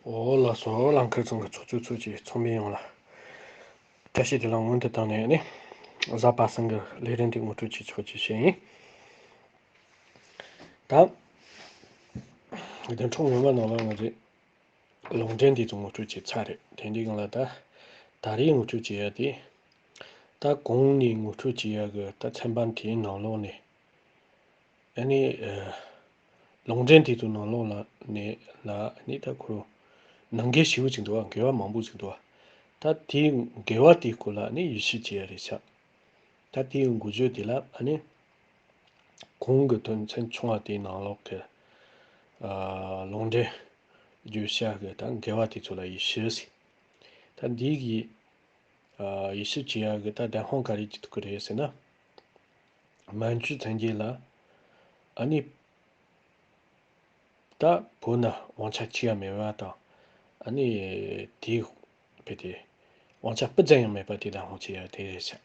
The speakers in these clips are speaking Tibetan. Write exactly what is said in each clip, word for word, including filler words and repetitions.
འོ་ལགས་སོ། ལང་ཁར་ཚང་གི་ཚོགས་གཙོས་ཚོགས་ཀྱི་ཚོགས་མི་ཡོངས་ལ་བཀྲ་ཤིས་བདེ་ལེགས་སྔོན་དུ་བཏང་ནས་ནི། གཟའ་པ་སངས་ཀྱི་ལས་རིམ་འདི་ངོ་སྤྲོད་བྱེད་ཆོག་ཅེས་བཤད་ཡིན། ད་བདུན་ཕྲག་སྔོན་མ་ནང་ལ་ང་ཚོས་ལུང་འདྲེན་འདི་ཚོ་ངོ་སྤྲོད་བྱས་ཚར་རེད། དེ་འདྲའི་སྒང་ལ་ད་ད་རེས་ངོ་སྤྲོད་བྱེད་ཡ་དེ། ད་གོང་ནས་ངོ་སྤྲོད་བྱེད་ཡ་གི་ད་ཚན་པ་དེའི་ནང་ལོགས་ནས། ཨ་ནི། ཨ། ལུང་འདྲེན་དེ་ཚོའི་ནང་ལོགས་ལ་ནས་ལ་ཨ་ནི་ད་ཁོ་རང་ནང་འགལ་ཞེ་པོ་ཅིག་འདུག་བ། འགལ་བ་མང་པོ་ཅིག་འདུག་བ། ད་དེའི་འགལ་བ་དེའི་སྐོར་ལ་ཨ་ནི་ཡིད་ཆེས་བྱེད་ཡ་རེད་ཤག་ད་དེའི་འགོ་བརྗོད་དེ་ལ་ཨ་ནི་གོང་གི་དོན་ཚན་ཆུང་བ་དེའི་ནང་ལོགས་ཀྱི། ཨ། ལུང་འདྲེན་བརྗོད་བྱ་གི་ད་འགལ་བ་དེ་ཚོ་ལ་ཡིད་ཆེས་ཟེར། ད་འདི་གི། ཨ། ཡིད་ཆེས་བྱེད་ཡ་གི་ད་བདེན་དཔང་ག་རེ་ཅིག་ཐུག་གི་རེད་ཟེར་ན། མན་ཇུ་བཙན་རྒྱལ་ལ་ཨ་ནི་ད་བོད་ན་དབང་ཆ་གཅིག་ཡང་མེད་པ་དང་། ཨ་ནི་དེའི་བོད་དེ་དབང་ཆ་སྤུ་ཙམ་ཡང་མེད་པ་དེ་བདེན་དཔང་བྱེད་ཡ་དེ་རེད་ཤག་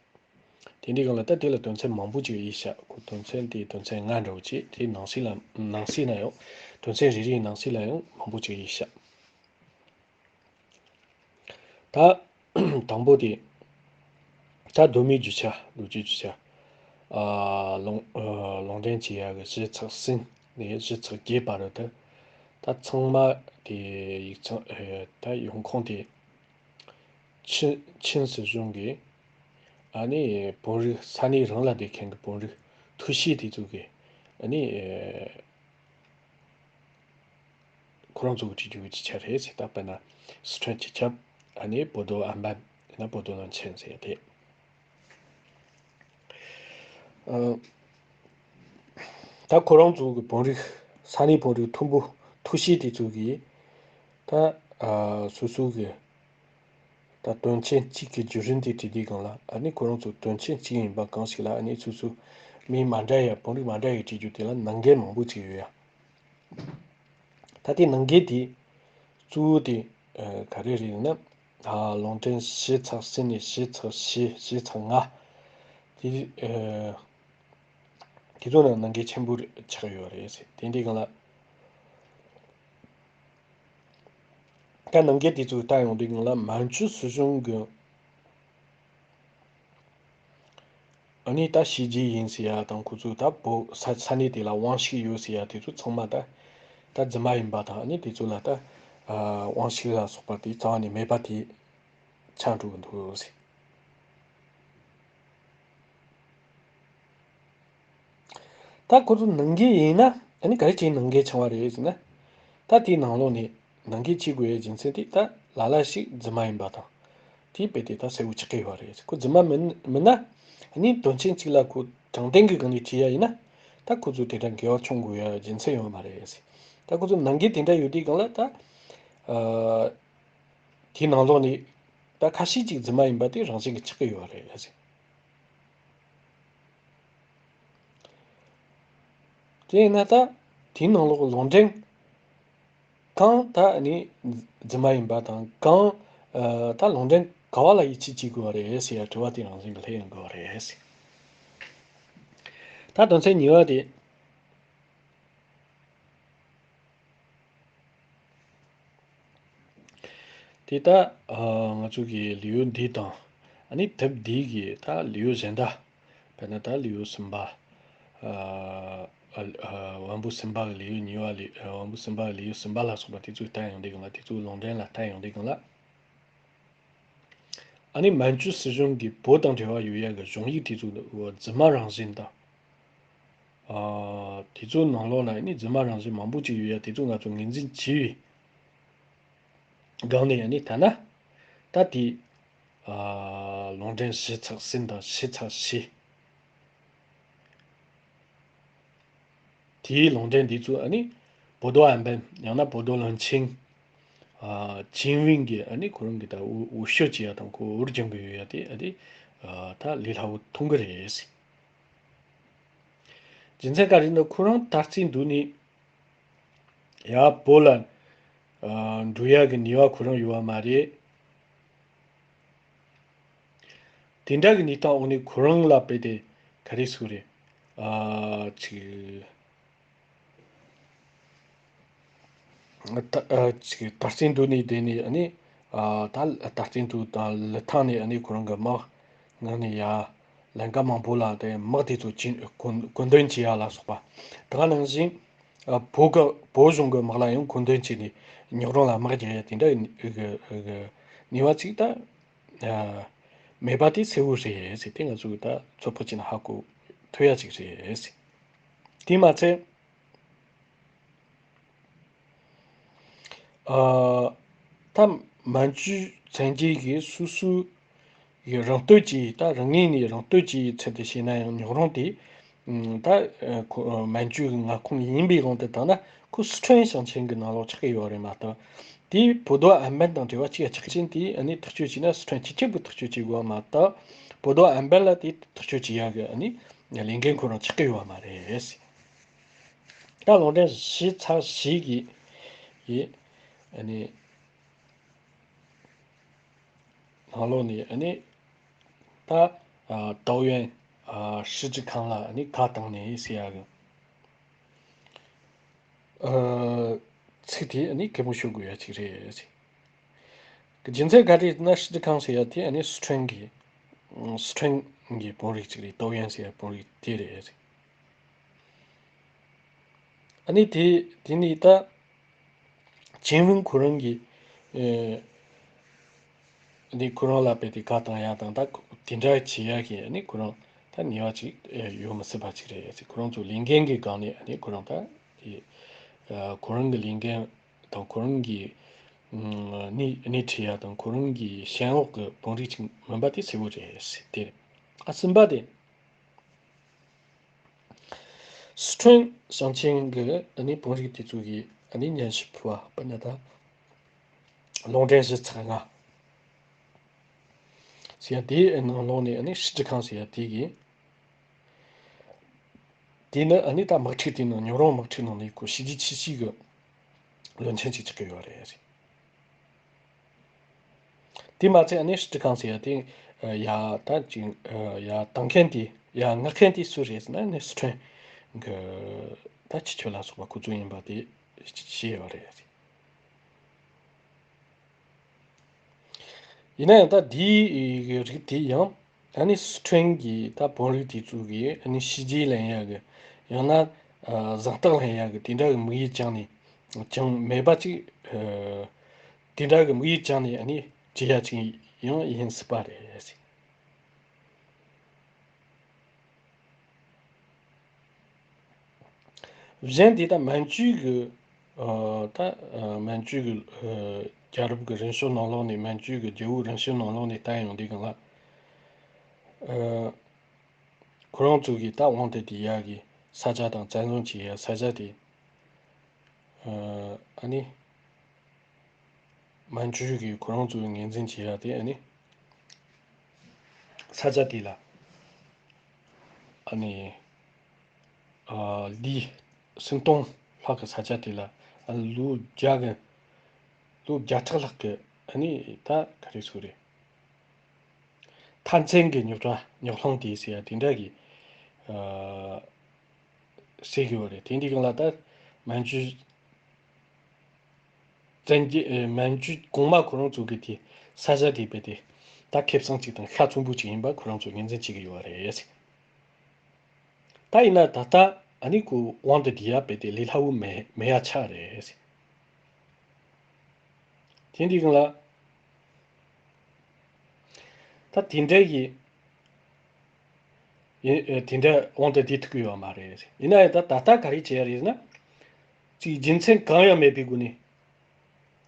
དེ་འདྲའི་སྒང་ལ་ད་དེ་ལ་དོན་ཚན་མང་པོ་ཅིག་ཡོད་ཤག་ཁོ་དོན་ཚན་དེ་དོན་ཚན་ལྔ་འདྲ་བོ་ཅིག་དེའི་ནང་གསེས་ལ་ནང་གསེས་ན་ཡང་དོན་ཚན་རེ་རེའི་ནང་གསེས་ལ་ཡང་མང་པོ་ཅིག་ཡོད་ཤག་ད་དང་པོ་དེ། ད་གདོད་མའི་རྒྱུ་ཆ་ལོ་རྒྱུས་རྒྱུ་ཆ། ཨ། ལུང་ཨ། ལུང་འདྲེན་བྱེད་ཡ་གི་གཞི་ཚེག་གསུམ་ནས་གཞི་ཚེག་བརྒྱད་བར་དུ། ད་ཚང་མ་དེ་ཡིག་ཚང་ཨ། ད་ཡོང་ཁུངས་དེ། ཆིན་ཆིན་སྲིད་གཞུང་གི་ཨ་ནི་བོད་རིགས་ས་གནས་རང་ལ་བསྡད་མཁན་གྱི་བོད་རིགས་ཐུའུ་ཤི་དེ་ཚོ་གི་ཨ་ནི། ཁོ་རང་ཚོ་གི་བྲིས་རྒྱུ་གི་ཅི་ཆ་རེད་ཟེར། ད་དཔེར་ན་སི་ཁྲོན་སྤྱི་ཁྱབ། ཨ་ནི་བོ་དོ་ཨན་པན། ཡང་ན་བོ་དོ་ལོན་ཆེན་ཟེར་དེ། ཨ། ད་ཁོ་རང་ཚོ་གི་བོད་རིགས་ས་གནས་བོད་རིགས་མཐོན་པོ་ཐུའུ་ཤི་དེ་ཚོ་གི་ད། ཨ། སོ་སོ་གི་ད་དོན་ཚན་གཅིག་གི་བརྒྱུད་རིམ་དེ་བྲིས་དུས་སྒང་ལ། ཨ་ནི་ཁོ་རང་ཚོ་དོན་ཚན་གཅིག་ཡིན་པ་གང་ཞིག་ལ་ཨ་ནི་སོ་སོ་མིང་མ་འདྲ་ཡ་བོད་རིགས་མ་འདྲ་ཡ་བྲིས་རྒྱུ་དེ་ལ་ནང་འགལ་མང་པོ་ཅིག་ཡོད་ཡ། ད་དེ་ནང་འགལ་དེ་གཙོ་བོ་དེ་ཨ་ག་རེ་རེད་ན། ཨ། ལུང་འདྲེན་གཞི་ཚེག་གསུམ་ནས་གཞི་ཚེག་བཞི། གཞི་ཚེག་ལྔ། དེ་ཨ་དེ་ཚོ་ནང་ནང་འགལ་ཆེན་པོ་རེད་ཆགས་ཡོད་རེད་ཟེར། དེ་འདྲའི་སྒང་ལ། ད་ནང་འགལ་དེ་ཚོ་ལྟ་ཡོང་དུས་སྒང་ལ་མན་ཇུ་སྲིད་གཞུང་གི་ཨ་ནི་ད་གཞིས་བྱེས་ཡིན་ཟེར་ཡ་དང་། ཁོ་ཚོ་ད་བོད་ས་ས་གནས་དེ་ལ་དབང་ཤུགས་ཡོད་ཟེར་ཡ་དེ་ཚོ་ཚང་མ་ད་ད་རྫུན་མ་ཡིན་པ་དང་། ཨ་ནི་དེ་ཚོ་ལ་ད་ཨ་དབང་ཤུགས་ལ་སོགས་པ་དེ་རྩ་བ་ནས་མེད་པ་དེ་ཆགས་འགྲོ་གི་འདུག་ཟེར། ད་ཁོ་ཚོ་ནང་འགལ་ཡིན་ན། ཨ་ནི་ག་རེ་བྱས་ནང་འགལ་བྱུང་བ་རེད་ཟེར་ན། ད་དེའི་ནང་ལོགས་ནས་ནང་འགལ་བྱེད་དགོས་ཡའི་རྒྱུ་མཚན་དེ་ད་ལ་ལ་ཞིག་རྫུན་མ་ཡིན་པ་དང་། དེའི་དཔེ་དེ་ད་གསལ་བོ་ཆགས་ཀྱི་ཡོད་རེད། ཁོ་རྫུན་མ་མིན་མིན་ན། ཨ་ནི་དོན་ཚན་གཅིག་ལ་ཁོ་དྲང་བདེན་གྱི་སྒང་ནས་བྲིས་ཡ་ཡིན་ན། ད་ཁོ་ཚོ་དེ་འདྲ་འགལ་བ་བྱུང་དགོས་ཡ་རྒྱུ་མཚན་ཡོད་མ་རེད། ད་ཁོ་ཚོ་ནང་འགལ་དེ་འདྲ་ཡོད་དུས་སྒང་ལ་ད། ཨ། དེའི་ནང་ལོགས་ནས་ད་ཁ་ཤས་ཅིག་རྫུན་མ་ཡིན་པ་དེ་རང་བཞིན་གྱིས་ཆགས་ཀྱི་ཡོད་རེད། དེ་ཡིན་ན་ད་དེའི་ནང་ལོགས་ལུང་འདྲེན་གང་ད་ནི་རྫུན་མ་ཡིན་པ་དང་། གང་ཨ་ད་ལུང་འདྲེན་ག་བ་ལ་ཡིད་ཆེས་བྱེད་དགོས་པ་རེད་ཟེར་ཡ་དྲི་བ་དེ་རང་བཞིན་གྱིས་སླེབས་ཡོང་དགོས་པ་རེད། ད་དོན་ཚན་གཉིས་པ་དེ། དེ་ལྟར་ཨ་ང་ཚོ་གི་ལེའུ་འདི་དང་། ཨ་ནི་དེབ་འདི་གི་ད་ལེའུ་གཞན་དག། དཔེར་ན་ད་ལེའུ་གསུམ་པ། ཨ་ཨ་ཨ་དབང་པོ་གསུམ་པ་གི་ལེའུ་གཉིས་པ་ལེ། ཨ་དབང་པོ་གསུམ་པ་གི་ལེའུ་གསུམ་པ་ལ་སོགས་པ་དེ་ཚོ་ལྟ་ཡོང་དུས་སྒང་ལ། དེ་ཚོ་ལུང་འདྲེན་ལ་ལྟ་ཡོང་དུས་སྒང་ལ། ཨ་ནི་མན་ཇུ་སྲིད་གཞུང་གིས་བོད་དང་འབྲེལ་བ་ཡོད་ཡ་གི་གཞུང་ཡིག་དེ་ཚོ་རྫུན་མ་རང་བཞིན་དང་། ཨ་དེ་ཚོའི་ནང་ལོགས་ན་ཨ་ནི་རྫུན་མ་རང་བཞིན་མང་པོ་ཅིག་ཡོད་ཡ་དེ་ཚོ་ང་ཚོ་ངོས་འཛིན་བྱས་པའི་སྒང་ནས། ཨ་ནི་ཐ་ན་ད་དེ་ཨ་ལུང་འདྲེན་གཞི་ཚེག་གསུམ་དང་གཞི་ཚེག་བཞི། དེའི་ལུང་འདྲེན་འདི་ཚོ་ཨ་ནི་བོ་དོ་ཨན་པན། ཡང་ན་བོ་དོ་ལོན་ཆིང་། ཨ་ཆིང་ཝིང་གིས་ཨ་ནི་ཁོ་རང་གི་ད་འུ་འུ་ཤོད་བྱེད་ཡ་དང་། ཁོ་འུར་རྒྱང་གི་ཡོད་ཡ་དེ་ཨ་དེ་ཨ་ད་ལས་སླ་བོ་མཐོང་གི་རེད། རྒྱུ་མཚན་ག་རེ་ན། ཁོ་རང་ད་རྩིས་འདུག་ནི་ཡ་བོད་ལ་ཨ་འགྲོ་ཡ་གི་ནུས་པ་ཁོ་རང་ཡོད་པ་མ་རེད། དེ་འདྲ་གི་གནས་སྟངས་འོག་ནས་ཁོ་རང་ལ་དཔེ་དེ་ག་རེ་ཟེར་དགོས་རེད། ཨ་ཅིག་ ད་ཨ་ཅིག་དར་རྩེ་མདོ་ནས་བསྡད་ནས་ཨ་ནི་ཨ་ད་དར་རྩེ་མདོ་དང་ལི་ཐང་ནས་ཨ་ནི་ཁོ་རང་གི་དམག་ངང་ནས་ཡར་ལན་ཀ་མང་པོ་ལ་དེ་དམག་དེ་ཚོ་ཅིག་མཁོ་མཁོ་འདོན་བྱེད་ཡ་ལ་སོགས་པ། དེ་ག་ནང་བཞིན་ཨ་བོད་གི་བོད་གཞུང་གི་དམག་ལ་ཡང་མཁོ་འདོན་བྱས་ནས་ཉོག་རོང་ལ་དམག་རྒྱག་ཡ་དེ་འདྲ་གི་གི་ནུས་པ་ཅིག་ད་ཨ་མེད་པ་དེ་གསལ་བོ་རེད་ཟེར། དེ་ང་ཚོས་ད་ཚོད་དཔག་བྱས་ན་ཧ་གོ་ཐུབ་ཡ་ཅིག་རེད་ཟེར། དེ་མ་ཚད། ཨ་ད་མན་ཇུ་བཙན་རྒྱལ་གྱིས་སོ་སོའི་རང་སྟོབས་ཀྱིས་ད་རང་ངོས་ནས་རང་སྟོབས་ཀྱིས་ཚུལ་དུ་བྱས་ན་ཡང་ཉོག་རོང་དེ་ད་ཁོ་མན་ཇུའི་མངའ་ཁོངས་ཡིན་པའི་དབང་དུ་བཏང་ན་ཁོ་སི་ཁྲོན་ཞིང་ཆེན་གྱི་ནང་ལོགས་ཆགས་ཀྱི་ཡོད་རེད་མ་གཏོགས། དེ་བོད་རྡོ་ཨན་པན་དང་འབྲེལ་བ་གཅིག་ཆགས་ཕྱིན་དེ་ཨ་ནི་ཐག་གཅོད་བྱས་ན་སི་ཁྲོན་སྤྱི་ཁྱབ་ཀྱིས་ཐག་གཅོད་བྱེད་དགོས་པ་མ་གཏོགས། བོད་རྡོ་ཨན་པན་ལ་དེ་ཐག་གཅོད་བྱེད་ཡག་གི་ཨ་ནི་ལས་འགན་ཁོ་རང་ཆགས་ཀྱི་ཡོད་པ་མ་རེད། ད་ལུང་འདྲེན་བཞི་ཚར་བཞི་གི་ཡི་ཨ་ནི་ནང་ལོགས་ནས་ཨ་ནི་ད་ཨ་ཏའོ་ཡོན་ཨ་ཧྲི་ཅི་ཁང་ལ་ཨ་ནི་བཀའ་བཏང་ནས་ཟེར་ཡག་གི་ཨ་ཚིག་དེ་ཨ་ནི་གད་མོ་ཤོར་དགོས་ཡ་ཅིག་རེད། རྒྱུ་མཚན་ག་རེ་ན་ཧྲི་ཅི་ཁང་ཟེར་ཡ་དེ་ཨ་ནི་སི་ཁྲོན་གྱི་སི་ཁྲོན་གྱི་དཔོན་རིགས་ཅིག་རེད། ཏའོ་ཡོན་ཟེར་ཡ་དཔོན་རིགས་དེ་རེད། ཨ་ནི་དེ་དེ་ནི་ད་ཆིན་ཝུན་ཁོ་རང་གི་ཨ་ནི་ཁོ་རང་ལ་དཔེ་དེ་བཀའ་བཏང་ཡ་དང་ད་དེ་འདྲ་བྱེད་ཡ་གི་ཨ་ནི་ཁོ་རང་ད་ནུས་པ་ཅིག་ཡོད་མི་སྲིད་པ་ཅིག་རེད། ཁོ་རང་ཚོ་ལས་འགན་གྱི་སྒང་ནས་ཨ་ནི་ཁོ་རང་ད་དེ་ཁོ་རང་གི་ལས་འགན་དང་ཁོ་རང་གི་སྣེ་སྣེ་ཁྲིད་ཡ་དང་ཁོ་རང་གི་ཞེན་འོག་གི་དཔོན་རིགས་ཅིག་མིན་པ་དེ་གསལ་བོ་རེད། དེ་རེད། ཨ་གསུམ་པ་དེ། སི་ཁྲོན་ཞིང་ཆེན་གྱི་ཨ་ནི་དཔོན་རིགས་དེ་ཚོ་གིས་ཨ་ནི་སྙན་ཞུ་ཕུལ་བ་དཔེར་ན་ད་ལུང་འདྲེན་བཞི་ཚར་ལྔ་ཟེར་ཡ་དེའི་ནང་ལོགས་ནས་ཨ་ནི་ཧྲི་ཅི་ཁང་ཟེར་ཡ་དེ་གིས་དེ་ནི་ཨ་ནི་ད་དམག་འཁྲུག་དེ་ནང་ཉོག་རོང་དམག་འཁྲུག་ནང་ནས་ཁོ་ཤི་རྗེས་ཆེ་ཤོས་ཀྱི་བློན་ཆེན་ཅིག་ཆགས་ཀྱི་ཡོད་རེད། དེ་མ་ཚད་ཨ་ནི་ཧྲི་ཀྲི་ཁང་ཟེར་ཡ་དེ་ཡ་ད་ཅིག་ཡ་བཏང་མཁན་དེ་ཡ་མངགས་མཁན་དེ་སུ་རེད་ཟེར་ན་ཨ་ནི་སི་ཁྲོན་གི་ད་ཕྱི་ཕྱོགས་ལ་སོགས་པ་ཁོ་ཚོ་ཡིན་པ་དེ་ཤེས་ཡོད་རེད། ཡིན་ན་ཡང་ད་དེའི་རིགས་དེ་ཡང་ཨ་ནི་སི་ཁྲོན་གྱི་ད་དཔོན་རིགས་དེ་ཚོ་གིས་ཨ་ནི་ཤི་རྗེས་ལེན་ཡག་གི་ཡང་ན་གཟེངས་རྟགས་ལེན་ཡག་གི་དེ་འདྲ་གི་དམིགས་ཡུལ་བཅངས་ནས་ཀྱང་མེད་པ་ཅིག་དེ་འདྲ་གི་དམིགས་ཡུལ་བཅངས་ནས་ཨ་ནི་བྱེད་ཡ་ཅིག་ཡང་ཡིན་སྲིད་པ་རེད། གཞན་དེ་ད་མན་ཇུའི་གི་ད་མན་ཇུའི་གི་རྒྱལ་རབས་ཀྱི་རིང་ཤོས་ནང་ལོགས་ནས་མན་ཇུའི་གི་རྒྱལ་པོའི་རིང་ཤོས་ནང་ལོགས་ནས་ད་ཡོང་དུས་སྒང་ལ་ཁོ་རང་ཚོ་གི་ད་དབང་དུ་བསྡུ་ཡག་གི་ས་ཆ་དང་བཙན་བཟུང་བྱེད་ཡག་ས་ཆ་དེ་ཨ་ནི། མན་ཇུ་གིས་ཁོ་རང་ཚོའི་ངོས་འཛིན་བྱེད་ཡ་དེ་ཨ་ནི་ས་ཆ་དེ་ལ་ཨ་ནི་ཨ་ལི་སུམ་སྟོང་ལྷག་གི་ས་ཆ་དེ་ལ་ཨ་ལོ་བརྒྱ་གི་ལོ་བརྒྱ་ཕྲག་ལྷག་གི་ཨ་ནི་ད་ག་རེ་ཟེར་རེད། མཐའ་མཚན་གྱི་རྙོག་དྲ་རྙོག་གླེང་དེ་ཟེར་ཡ་དེ་འདྲ་གི་ཨ་ཟེར་གི་ཡོད་རེད། དེ་འདི་གང་ལ་ད་མན་ཇུ་བཙན་གྱི་ཨེ་མན་ཇུ་གོང་མ་ཁོ་རང་ཚོ་གི་དེ་ས་ཆ་དེ་བས་དེ་ད་ཁེ་བཟང་ཅིག་དང་ཤ་ཚོམ་པོ་ཅིག་ཡིན་པ་ཁོ་རང་ཚོ་ངོས་འཛིན་བྱེད་ཀྱི་ཡོད་རེད། ད་ཡིན་ན་ད་ལྟ་ཨ་ནི་ཁོ་དབང་དུ་བསྡུ་ཡ་བས་དེ་ལས་སླ་བོ་མེད་མེད་ཡ་ཆགས་རེད། དེ་འདི་གང་ལ་ད་དེ་འདྲ་གི་ཡིན་ཨེ་དེ་འདྲ་དབང་དུ་བསྡུ་ཐུབ་ཀྱི་ཡོད་མ་རེད། ཡིན་ན་ཡང་ད་ད་ལྟ་ག་རེ་བྱེད་ཡ་རེད་ཟེར་ན། ཅིག་རྒྱུ་མཚན་གང་ཡང་མེད་པའི་སྒོ་ནས།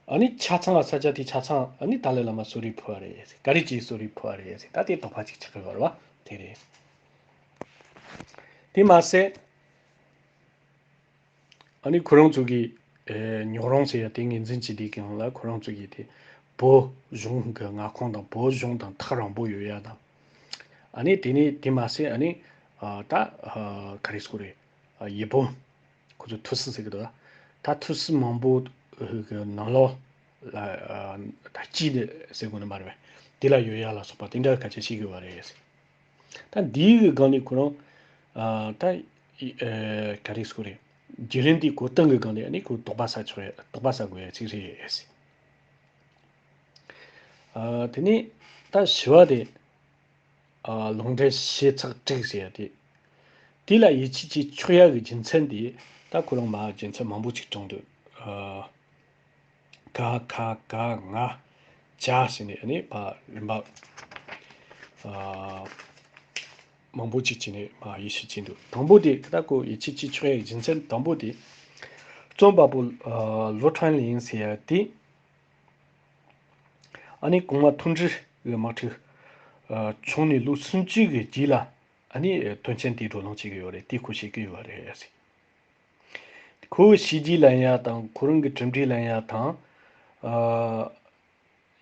ཨ་ནི་ཆ་ཚང་ས་ཆ་དེ་ཆ་ཚང་ཨ་ནི་ཏཱ་ལའི་བླ་མ་གསོལ་རས་ཕུལ་བ་རེད། ག་རེ་གྱིས་གསོལ་རས་ཕུལ་བ་རེད་ཟེར་ད་དེ་དོགས་པ་ཅིག་ཆགས་ཀྱི་ཡོད་རེད་བ། དེ་རེད། དེ་མ་ཟད། ཨ་ནི་ཁོ་རང་ཚོ་གིས་ཨེ་ཉོག་རོང་ཟེར་ཡ་དེ་ངོས་འཛིན་བྱེད་དུས་སྒང་ལ་ཁོ་རང་ཚོ་གིས་དེ་བོད་གཞུང་གི་མངའ་ཁོངས་དང་བོད་གཞུང་དང་ཐག་རིང་པོ་ཡོད་ཡ་དང་། ཨ་ནི་དེ་ནས་དེ་མ་ཟད་ཨ་ནི་ཨ་ད་ཨ་ག་རེ་ཟེར་དགོས་རེད། ཨ་ཡི་པོན་ཁོ་ཚོ་ཐུའུ་སི་ཟེར་གི་འདུག་ད་ཐུའུ་སི་མང་པོ་གི་ནང་ལོགས་ལ་ཨ་ད་སྐྱིད་ཟེར་དགོས་ནི་མ་རེད་པས། དེ་ལ་ཡོད་ཡ་ལ་སོགས་པ་དེ་འདྲ་སྐད་ཆ་བཤད་གི་ཡོད་པ་རེད། ད་འདིའི་གི་སྒང་ནས་ཁོ་རང་ཨ་ད་ཨེ་ག་རེ་ཟེར་དགོས་རེད། བརྒྱུད་རིམ་དེའི་གོ་དོན་གྱི་སྒང་ནས་ཨ་ནི་ཁོ་དོགས་པ་ཟ་ཆོག་ཡ་དོགས་པ་ཟ་དགོས་ཡ་ཅིག་རེད། ཨ། དེ་ནས་ད་བཞི་བ་དེ། ཨ། ལུང་འདྲེན་བྱས་ཚར་དྲུག་ཟེར་ཡ་དེ། དེ་ལ་ཡིད་ཆེས་བྱེད་ཆོག་ཡ་གི་རྒྱུ་མཚན་དེ། ད་ཁོ་རང་མ་རྒྱུ་མཚན་མང་པོ་ཅིག་དྲངས་འདུག་ཨ། ཀ་ཁ་ག་ང་ཅ་ཟེར་ནས་ཨ་ནི་ཕར་རིམ་པ། ཨ། མང་པོ་ཅིག་བྱས་ནས་མ་ཡིད་ཆེས་བྱས་འདུག་དང་པོ་དེ་ད་ཁོ་ཡིད་ཆེས་བྱེད་ཆོག་ཡ་གི་རྒྱུ་མཚན་དང་པོ་དེ། རྩོམ་པ་པོ། ཨ། ལོ་ཁྲང་ལིན་ཟེར་ཡ་དེ། ཨ་ནི་གོང་མ་མཐོ་འབྲིང་གི་དམག་འཁྲུག་ཨ། བྱུང་ནས་ལོ་སུམ་ཅུ་གི་རྗེས་ལ་ཨ་ནི་དོན་རྐྱེན་དེ་བགྲོ་གླེང་བྱེད་ཀྱི་ཡོད་རེད། དེ་ཁོ་བཤད་ཀྱི་ཡོད་རེད། ཁོའི་བྱས་རྗེས་ལབ་ཡ་དང་ཁོ་རང་གི་གྲུབ་འབྲས་ལབ་ཡ་དང་། ཨ།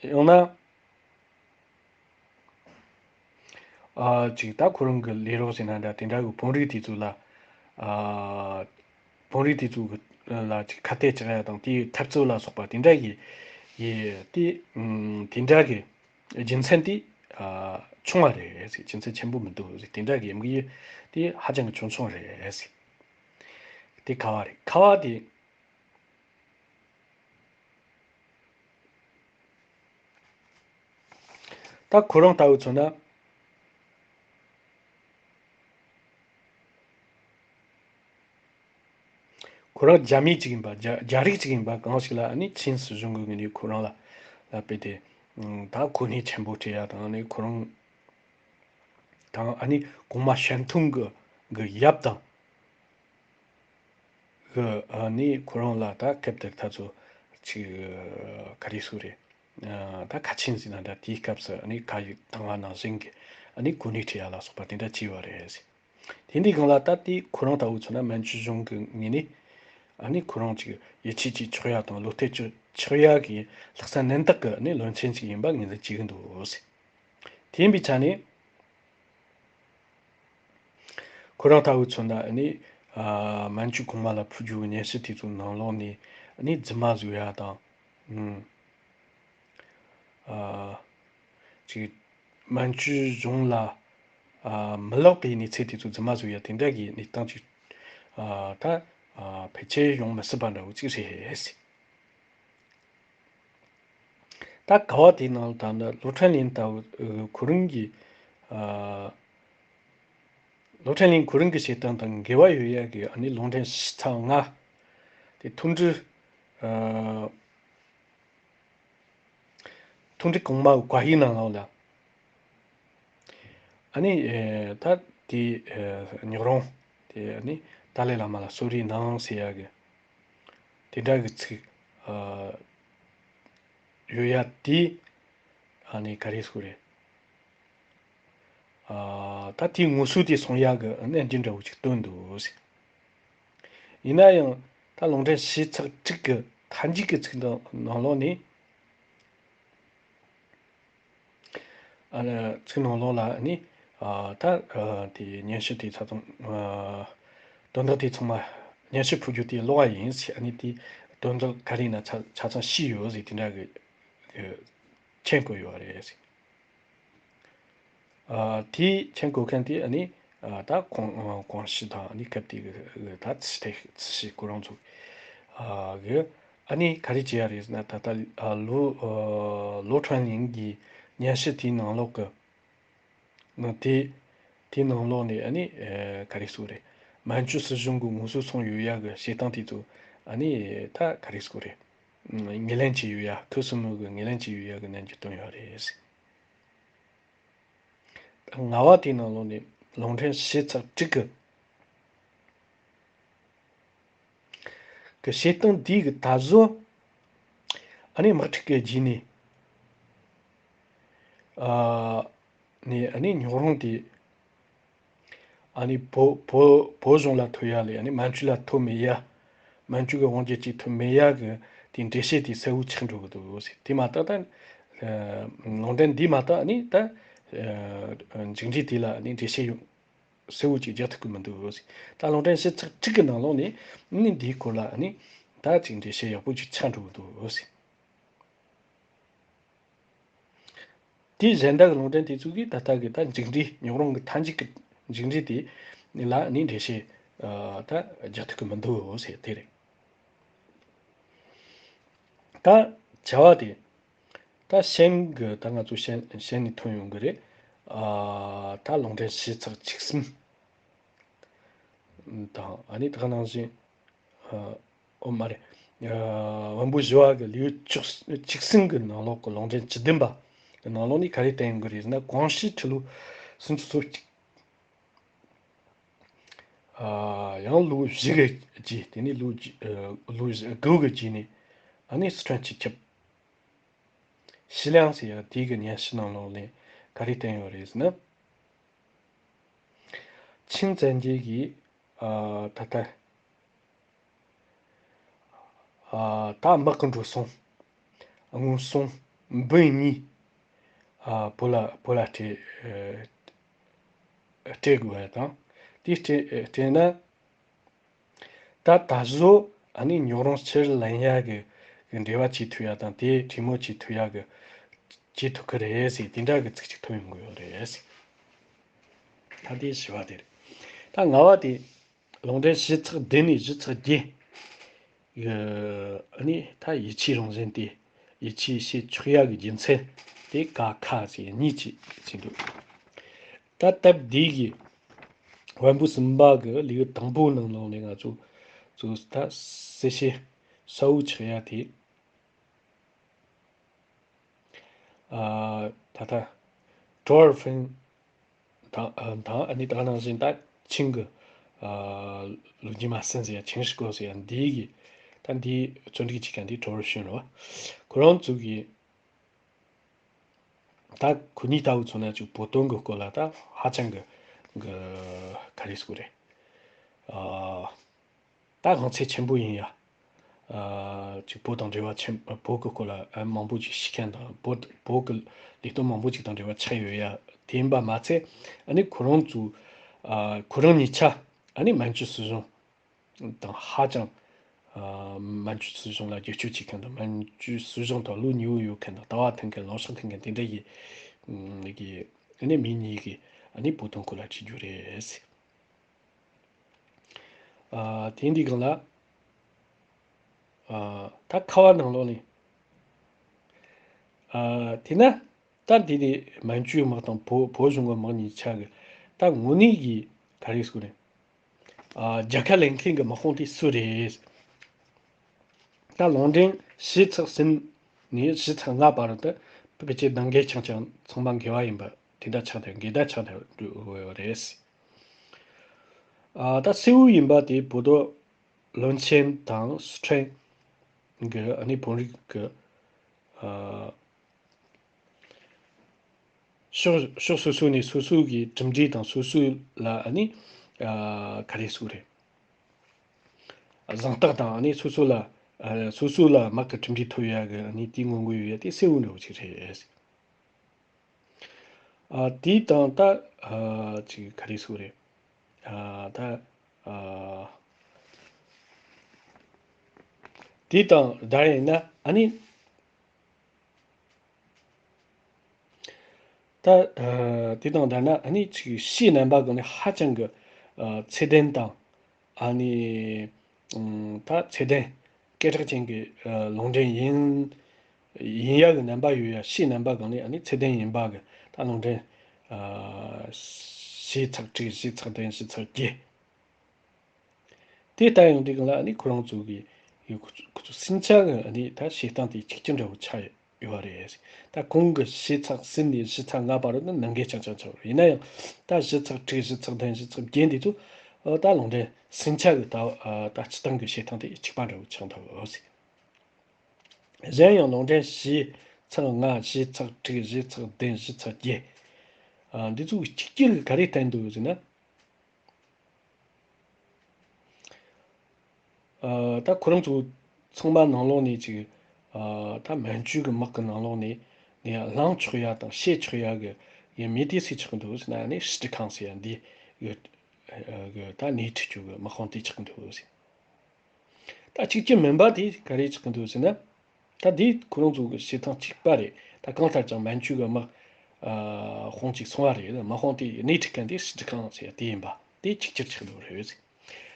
ཡང་ན། ཨ། ཅིག་ད་ཁོ་རང་གི་ལས་རོགས་ཟེར་ན་འདྲ་དེ་འདྲ་གི་བོད་རིགས་དེ་ཚོ་ལ། ཨ། བོད་རིགས་དེ་ཚོ་གི་ལ་ཅིག་ཁ་གཏད་བཅག་ཡ་དང་དེའི་འཐབ་རྩོད་ལ་སོགས་པ་དེ་འདྲ་གི་ཡི་དེ་དེ་འདྲ་གི་རྒྱུ་མཚན་དེ། ཨ། བྱུང་བ་རེད། རྒྱུ་མཚན་ཆེན་པོ་མི་འདུག་དེ་འདྲ་གི་དམིགས་ཡུལ་དེ་ཧ་ཅང་གི་ཆུང་ཆུང་རེད། དེ་ཁ་བ་རེད། ཁ་བ་དེ། ད་ཁོ་རང་ལྟ་བུ་མཚོན་ན། ཁོ་རང་རྒྱ་མི་གཅིག་ཡིན་པ། རྒྱ་རྒྱ་རིགས་གཅིག་ཡིན་པ་གང་ཞིག་ལ་ཨ་ནི་ཆིན་སྲིད་གཞུང་གི་ངོས་ནས་ཁོ་རང་ལ་ལ་དཔེ་དེ་ད་གོ་གནས་ཆེན་པོ་སྤྲད་ཡ་དང་། ཨ་ནི་ཁོ་རང་དང་ཨ་ནི་གོང་མ་ཞན་ཐུང་གི་གི་ཡབ་དང་། གི་ཨ་ནི་ཁོ་རང་ལ་ད་སྐབས་དེར་ད་ཚོ་ཅིག་ག་རེ་ཟེར་རེད། ཨ། ད་ཁ་ཆེན་ཟེར་ན་འདྲ། དེའི་སྐབས་སུ་ཨ་ནི་ཁ་ཡིག་བཏང་བ་ནང་བཞིན་གྱི་ཨ་ནི་གོ་གནས་ཁྲི་ཡ་ལ་སོགས་པ་དེ་འདྲ་བྱས་པ་རེད། དེ་འདྲའི་སྒང་ལ་ད་དེ་ཁོ་རང་ལྟ་བུ་མཚོན་ན་མན་ཇུ་གཞུང་གི་ངོས་ནས་ཨ་ནི་ཁོ་རང་ཅིག་ཡིད་ཆེས་བྱེད་ཆོག་ཡ་དང་བློ་གཏད་བཅོལ་ཆོག་ཡ་གི་ལྷག་བསམ་རྣམ་དག་གི་ཨ་ནི་བློན་ཆེན་ཅིག་ཡིན་པ་ངོས་འཛིན་བྱེད་ཀྱི་འདུག་དེ་ཡིན་པའི་ཆ་ནས། ཁོ་རང་ལྟ་བུ་མཚོན་ན་ཨ་ནི། ཨ། མན་ཇུ་གོང་མ་ལ་ཕུལ་རྒྱུའི་སྙན་ཞུ་དེ་ཚོའི་ནང་ལོགས་ནས་ཨ་ནི་རྫུན་མ་བཟོ་ཡ་དང་། ཨུམ། ཨ། ཅིག་མན་ཇུ་གཞུང་ལ། ཨ། མི་ལེགས་པའི་གནས་ཚུལ་དེ་ཚོ་རྫུན་མ་བཟོ་ཡ་དེ་འདྲ་གི་གནས་སྟངས་ཅིག་ཨ། ད། ཨ། ཕལ་ཆེར་ཡོང་མི་སྲིད་པ་འདྲ་བོ་ཅིག་རེད། ད་ག་བ་དེའི་ནང་ལ་ད་ནི་ལོ་ཁྲང་ལིན་ལྟ་བུ་ཁོ་རང་གི། ཨ། ལོ་ཁྲང་ལིན་ཁོ་རང་གི་བྱེད་སྟངས་དང་འགལ་བ་ཡོད་ཡ་གི་ཨ་ནི་ལུང་འདྲེན་བྱས་ཚར་ང་། དེ་མཐོ་འབྲིང་། ཨ། མཐོ་འབྲིང་གོང་མ་བཀའ་ཡིག་ནང་ལོགས་ལ། ཨ་ནི། ཨེ། ད་དེ། ཨེ། ཉོག་རོང་དེ་ཨ་ནི་ཏཱ་ལའི་བླ་མ་ལ་གསོལ་རས་གནང་ཟེར་ཡ་གི་དེ་འདྲ་གི་ཚིག་ཨ། ཡོད་ཡ་དེ་ཨ་ནི་ག་རེ་ཟེར་རེད། ཨ། ད་དེའི་ངོ་སོ་དེ་སོང་ཡ་གི་གནད་འགག་འདྲ་བོ་ཅིག་བཏོན་འདུག་ཡིན་ན་ཡང་ད་ལུང་འདྲེན་བྱས་ཚར་དྲུག་གི་མཐའ་མཇུག་གི་ཚིག་དང་ནང་ལོགས་ནས། ཨ་ནི་ཚིག་ནང་ལོགས་ལ་ནི། ཨ། ད། ཨ། དེ་སྙན་ཞུ་དེ་ཚང་མ། ཨ། དོན་དག་དེ་ཚང་མ་སྙན་ཞུ་ཕུལ་རྒྱུ་དེ་ལོག་པ་ཡིན་ཟེར། ཨ་ནི་དེ་དོན་དག་ག་རེ་ཡིན་ན་ཆ་ཆ་ཚང་ཤེས་ཡོད་ཟེར་དེ་འདྲ་གི་གི་མཆན་བཀོད་ཡོད་རེད་ཟེར། ཨ། དེའི་མཆན་བཀོད་མཁན་དེ་ཨ་ནི། ཨ། ད་ཀོང་ཀོང་ཞི་དང་ཨ་ནི་སྐབས་དེ་གི་ད་ཚི་ཏེ་ཚི་ཞི་ཁོ་རང་ཚོ། ཨ། གི་ཨ་ནི་ག་རེ་བྱས་ཡ་རེད་ཟེར་ན། ད་ལྟ། ཨ། ལོ། ཨ། ལོ་ཁྲང་ལིན་གྱི་སྙན་ཞུ་དེའི་ནང་ལོགས་ཀྱི་ནང་དེ་དེའི་ནང་ལོགས་ནས་ཨ་ནི། ཨ། ག་རེ་ཟེར་རེད། མན་ཇུ་སྲིད་གཞུང་གི་ངོ་སོ་སོང་ཡོད་ཡ་གི་བྱེད་སྟངས་དེ་ཚོ་ཨ་ནི་ད་ག་རེ་ཟེར་རེད། ངོས་ལེན་བྱས་ཡོད་ཡ། ཁུ་སིམ་མེ་གིས་ངོས་ལེན་བྱས་ཡོད་ཡ་གི་རྣམ་འགྱུར་བཏོན་ཡོད་རེད། ལྔ་བ་དེའི་ནང་ལོགས་ནས་ལུང་འདྲེན་བྱས་ཚར་དྲུག་གི་གི་བྱེད་སྟངས་འདི་གི་ད་གཟོད་ཨ་ནི་དམག་འཁྲུག་གི་རྗེས་ནས། ཨ། ནས་ཨ་ནི་ཉོག་རོང་དེ་ཨ་ནི་བོད་བོད་བོད་གཞུང་ལ་ཐོབ་ཡ་ལས་ཨ་ནི་མན་ཇུ་ལ་ཐོབ་མེད་ཡ། མན་ཇུ་གི་དབང་སྒྱུར་ཅིག་ཐོབ་མེད་ཡ་གི་དེ་འགྲེལ་བཤད་དེ་གསལ་བོ་ཆགས་འགྲོ་གི་འདུག་ཟེར། དེ་མ་གཏོགས་ད། ཨ། ལུང་འདྲེན་འདི་མ་གཏོགས་ཨ་ནི་ད། ཨ། མཇུག་འབྲས་དེ་ལ་ཨ་ནི་འགྲེལ་བཤད་ཡོད། གསལ་བོ་ཅིག་རྒྱག་ཐུབ་ཀྱི་མི་འདུག་ཟེར། ད་ལུང་འདྲེན་བྱས་ཚར་དྲུག་གི་ནང་ལོགས་ནས་ནི་འདིའི་སྐོར་ལ་ནི་ད་ཅིག་འགྲེལ་བཤད་ཡག་པོ་ཅིག་ཆགས་འགྲོ་གི་འདུག་ཟེར། དེའི་གཞན་དག་གི་ལུང་འདྲེན་དེ་ཚོ་གིས་ད་ལྟ་གི་ད་མཇུག་འབྲས། ཉོག་རོང་གི་མཐའ་མཇུག་གི་མཇུག་འབྲས་དེ་ལ་ནི་འགྲེལ་བཤད་ ཨ་ད་རྒྱག་ཐུབ་ཀྱི་མི་འདུག་ཟེར་དེ་རེད། ད་བྱ་བ་དེ་ད་ཤན་གི་ད་ང་ཚོ་ཤན་ཤན་ནས་ཐོན་ཡོང་གི་རེད། ཨ་ད་ལུང་འདྲེན་བྱེ་ཚེག་བཅུ་གསུམ་དང་ཨ་ནི་ད་ག་ནང་བཞིན་ཨ་ཨོ་མ་རེད། ཨ་བོན་པོ་བཞི་བ་གི་ལེའུ་བཅུ་བཅུ་གསུམ་གི་ནང་ལོགས་ཀྱི་ལུང་འདྲེན་བཅུ་བདུན་པ་གི་ནང་ལོགས་ནས་ག་རེ་བསྟན་ཡོང་གི་རེད་ཟེར་ན། གོང་ཞུས་ཁྲི་ལོ་སུམ་ཅུ་སོ་གཅིག་ཨ་ཡང་ལོ་བཞི་གི་རྗེས། དེ་ནས་ལོ་བཞི་ཨ་ལོ་དགུ་གི་རྗེས་ནས་ཨ་ནི་སི་ཁྲོན་སྤྱི་ཁྱབ་ཞི་ལིང་ཟེར་ཡ་དེ་གི་སྙན་ཞུ་ནང་ལོགས་ནས་ག་རེ་བསྟན་ཡོད་རེད་ཟེར་ན། ཆིན་བཙན་རྒྱལ་གྱིས་ཨ་ད་ལྟ་ཨ་ད་དམག་གི་འགྲོ་སོང་། དངོས་སོང་འབུམ་གཉིས་ཨ་བོད་ལ་བོད་ལ་སྤྲད་ཨ་སྤྲད་དགོས་པ་དང་། དེ་སྤྲད་སྤྲད་ན་ད་ད་གཟོད་ཨ་ནི་ཉོག་རོང་ཕྱིར་ལེན་ཡ་གི་གི་འབྲེལ་བ་བྱེད་ཐུབ་ཡ་དང་། དེ་གྲོས་མོལ་བྱེད་ཐུབ་ཡ་གི་བྱེད་ཐུབ་ཀྱི་རེད་ཟེར་དེ་འདྲ་གི་ཚིག་ཅིག་ཐོན་ཡོང་གི་ཡོད་རེད་ཟེར། ད་དེ་བཞི་བ་དེ་རེད། ད་ལྔ་བ་དེ། ལུང་འདྲེན་བྱེ་ཚེག་བདུན་ནས་བཞི་ཚེག་བརྒྱད། ཨ་ནི་ད་ཡིད་ཆེས་རང་བཞིན་ཏེ། ཡིད་ཆེས་བྱེད་ཆོག་ཡ་གི་རྒྱུ་མཚན་དེ་ཀ་ཁ་ཟེར་གཉིས་ཅིག་ཅིག་འདུག་ད་སྟབས་བདེ་གི་བོན་པོ་གསུམ་པ་གི་ལེའུ་དང་པོ་ནང་ལོགས་ནས་ང་ཚོ་ཚོ་ད་གསལ་བཤད་གསལ་བོ་ཆགས་ཡ་དེ། ཨ་ད་ལྟ་ཀྲོ་བར་ཧྥིན་དང་ཨ་དང་ཨ་ནི་ད་ག་ནང་བཞིན་ད་ཆིང་གི་ཨ་ལུགས་རྒྱུ་མ་སྲིན་ཟེར་ཡ་ཆིང་ཧྲི་ཀོ་ཟེར་ཡ་འདི་གི་ད་འདིའི་བརྩོན་འགྲུས་བྱེད་མཁན་འདི་ཀྲོ་བར་ཧྥིན་རེད་བ། ཁོ་རང་ཚོ་གི་ད་ཁོ་གཉིས་ལྟ་བུ་ཚོ་ན་ཅིག་བོད་དོན་གི་སྐོར་ལ་ད་ཧ་ཅང་གི་གི་ག་རེ་ཟེར་དགོས་རེད། ཨ། ད་དབང་ཚད་ཆེན་པོ་ཡིན་ཡ། ཨ་ཅིག་བོད་དང་འབྲེལ་བ་ཆེན། བོད་ཀྱི་སྐོར་ལ་ཨ་མང་པོ་ཅིག་ཤེས་མཁན་དང་། བོད་བོད་ཀྱི་ལས་དོན་མང་པོ་ཅིག་དང་འབྲེལ་བ་ཆགས་ཡོད་ཡ། དེ་ཡིན་པ་མ་ཚད་ཨ་ནི་ཁོ་རང་ཚོ་ཨ་ཁོ་རང་གཉིས་ཆ་ཨ་ནི་མན་ཇུ་སྲིད་གཞུང་དང་ཧ་ཅང་ཨ་མན་ཇུ་སྲིད་གཞུང་ལ་རྒྱབ་སྐྱོར་བྱེད་མཁན་དང་། མན་ཇུ་སྲིད་གཞུང་དང་ལོ་ཉེ་བོ་ཡོད་མཁན་དང་། ལྟ་བ་མཐུན་མཁན། ལངས་ཕྱོགས་མཐུན་མཁན་དེ་འདྲ་ཡི་གི་ཨ་ནི་མི་གཉིས་ཀྱིས་ཨ་ནི་བོད་དོན་སྐོར་ལ་བྲིས་རྒྱུ་རེད། ཨ་དེ་འདི་སྒང་ལ་ཨ་ད་ཁ་བ་ནང་ལོགས་ནས་ཨ་དེ་ན་ད་འདི་ནི་མན་ཇུའི་དམག་དང་བོད་བོད་གཞུང་གི་དམག་གཉིས་ཆ་གི་ད་དངོས་གནས་ཀྱི་ག་རེ་ཟེར་དགོས་རེད། ཨ་རྒྱལ་ཁ་ལེན་མཁན་གྱི་དམག་དཔུང་དེ་སུ་རེད། ད་ལུང་འདྲེན་བྱེ་ཚེག་གསུམ་ནས་བྱེ་ཚེག་ལྔ་བར་དུ་ཕལ་ཆེར་ནང་འགལ་ཆུང་ཆུང་ཚང་མ་འགལ་བ་ཡིན་པ་དེ་འདྲ་ཆགས་ཐལ། འགལ་ཟླ་ཆགས་ཐལ་འགྲོ་ཡོད་རེད། ཨ་ད་གསལ་བོ་ཡིན་པ་དེ་བོད་དོ་བློན་ཆེན་དང་སི་ཁྲོན་གྱི་ཨ་ནི་བོད་རིགས་ཀྱི་ཨ་ཕྱོགས་ཕྱོགས་སོ་སོ་ནས་སོ་སོ་གི་གྲུབ་འབྲས་དང་། སོ་སོ་ལ་ཨ་ནི་ཨ་ག་རེ་ཟེར་དགོས་རེད། གཟེངས་རྟགས་དང་། ཨ་ནི་སོ་སོ་ལ་ཨ་སོ་སོ་ལ་དམག་གི་གྲུབ་འབྲས་ཐོབ་ཡ་གི་ཨ་ནི་དེའི་སྔོན་འགོག་ཡོད་ཡ་དེ་གསལ་བོ་འདྲ་བོ་ཅིག་རེད། ཨ་དེ་དང་ད་ཨ་ཅིག་ག་རེ་ཟེར་དགོས་རེད། ཨ་ད་ཨ་དེ་དང་ད་ཡིན་ན་ཨ་ནི། ད་ཨ་དེ་དང་ལྡན་ན་ཨ་ནི་ཅིག་ཕྱིའི་རྣམ་པ་གང་ནས་ཧ་ཅང་གི་ཨ་ཚད་ལྡན་དང་། ཨ་ནི་ཨམ་ད་ཚད་ལྡན་སྐད་གྲགས་ཅན་གྱི་ཨ་ལུང་འདྲེན་ཡིན་ཡིན་ཡ་གི་རྣམ་པ་ཡོད་ཡ། ཕྱིའི་རྣམ་པ་གང་ནས་ཨ་ནི་ཚད་ལྡན་ཡིན་པ་གི་ད་ལུང་འདྲེན་ཨ་བྱེ་ཚེག་དྲུག་བྱེ་ཚེག་བདུན་བྱེ་ཚེག་བརྒྱད། དེ་ལྟ་ཡོང་དུས་སྒང་ལ་ཨ་ནི་ཁོ་རང་ཚོ་གི་ཡོད། ཁོ་ཚོ་ཁོ་ཚོ་སུམ་ཆ་གི་ཨ་ནི་ད་བྱེད་སྟངས་དེ་གཅིག་གྱུར་འདྲ་བོ་ཆགས་ཡོད་པ་རེད། ད་གོང་གི་བྱེ་ཚེག་གསུམ་ནས་བྱེ་ཚེག་ལྔ་བར་དུ་ནི་ནང་འགལ་རྐྱང་རྐྱང་ཆགས་ཡོད། ཡིན་ན་ཡང་ད་བྱེ་ཚེག་དྲུག་བྱེ་ཚེག་བདུན་བྱེ་ཚེག་བརྒྱད་འདི་ཚོ་ཨ་ད་ལུང་འདྲེན་སུམ་ཆ་གི་ད་ཨ་ད་སྤྱིར་བཏང་གི་བྱེད་སྟངས་དེ་གཅིག་པ་འདྲ་བོ་ཆགས་འདུག་ཟེར། གཞན་ཡང་ལུང་འདྲེན་བྱེ་ཚེག་ལྔ། བྱེ་ཚེག་དྲུག་བྱེ་ཚེག་བདུན། བྱེ་ཚེག་བརྒྱད། ཨ་འདི་ཚོ་གཅིག་གྱུར་གྱི་ག་རེ་བསྟན་འདུག་ཟེར་ན། ཨ་ད་ཁོ་རང་ཚོ་ཚང་མ་ནང་ལོགས་ནས་ཅིག་ཨ་ད་མན་ཇུ་གི་དམག་གི་ནང་ལོགས་ནས་ནས་ལངས་ཆོག་ཡ་དང་བྱེད་ཆོག་ཡ་གི་ཡ་མི་དེ་སུ་ཆགས་འདུག་ཟེར་ན། ནས་ཧྲི་ཀྲི་ཁང་ཟེར་ཡ་འདི་གི་ཨ་གི་ད་སྣེ་ཁྲིད་རྒྱུ་གི་དམག་དཔུང་དེ་ཆགས་འདུག་ཟེར། ད་གཅིག་གྱུར་མིན་པ་དེ་ག་རེ་ཆགས་འདུག་ཟེར་ན། ད་འདི་ཁོ་རང་ཚོ་གི་བྱེད་སྟངས་གཅིག་པ་རེད། ད་གང་ལྟར་ཀྱང་མན་ཇུ་གི་དམག་ཨ་དཔུང་གཅིག་སོང་བ་རེད། དམག་དཔུང་དེ་སྣེ་ཁྲིད་མཁན་དེ་ཧྲི་ཀྲི་ཁང་ཟེར་ཡ་དེ་ཡིན་པ་དེ་གཅིག་གྱུར་ཆགས་འདུག་རེད།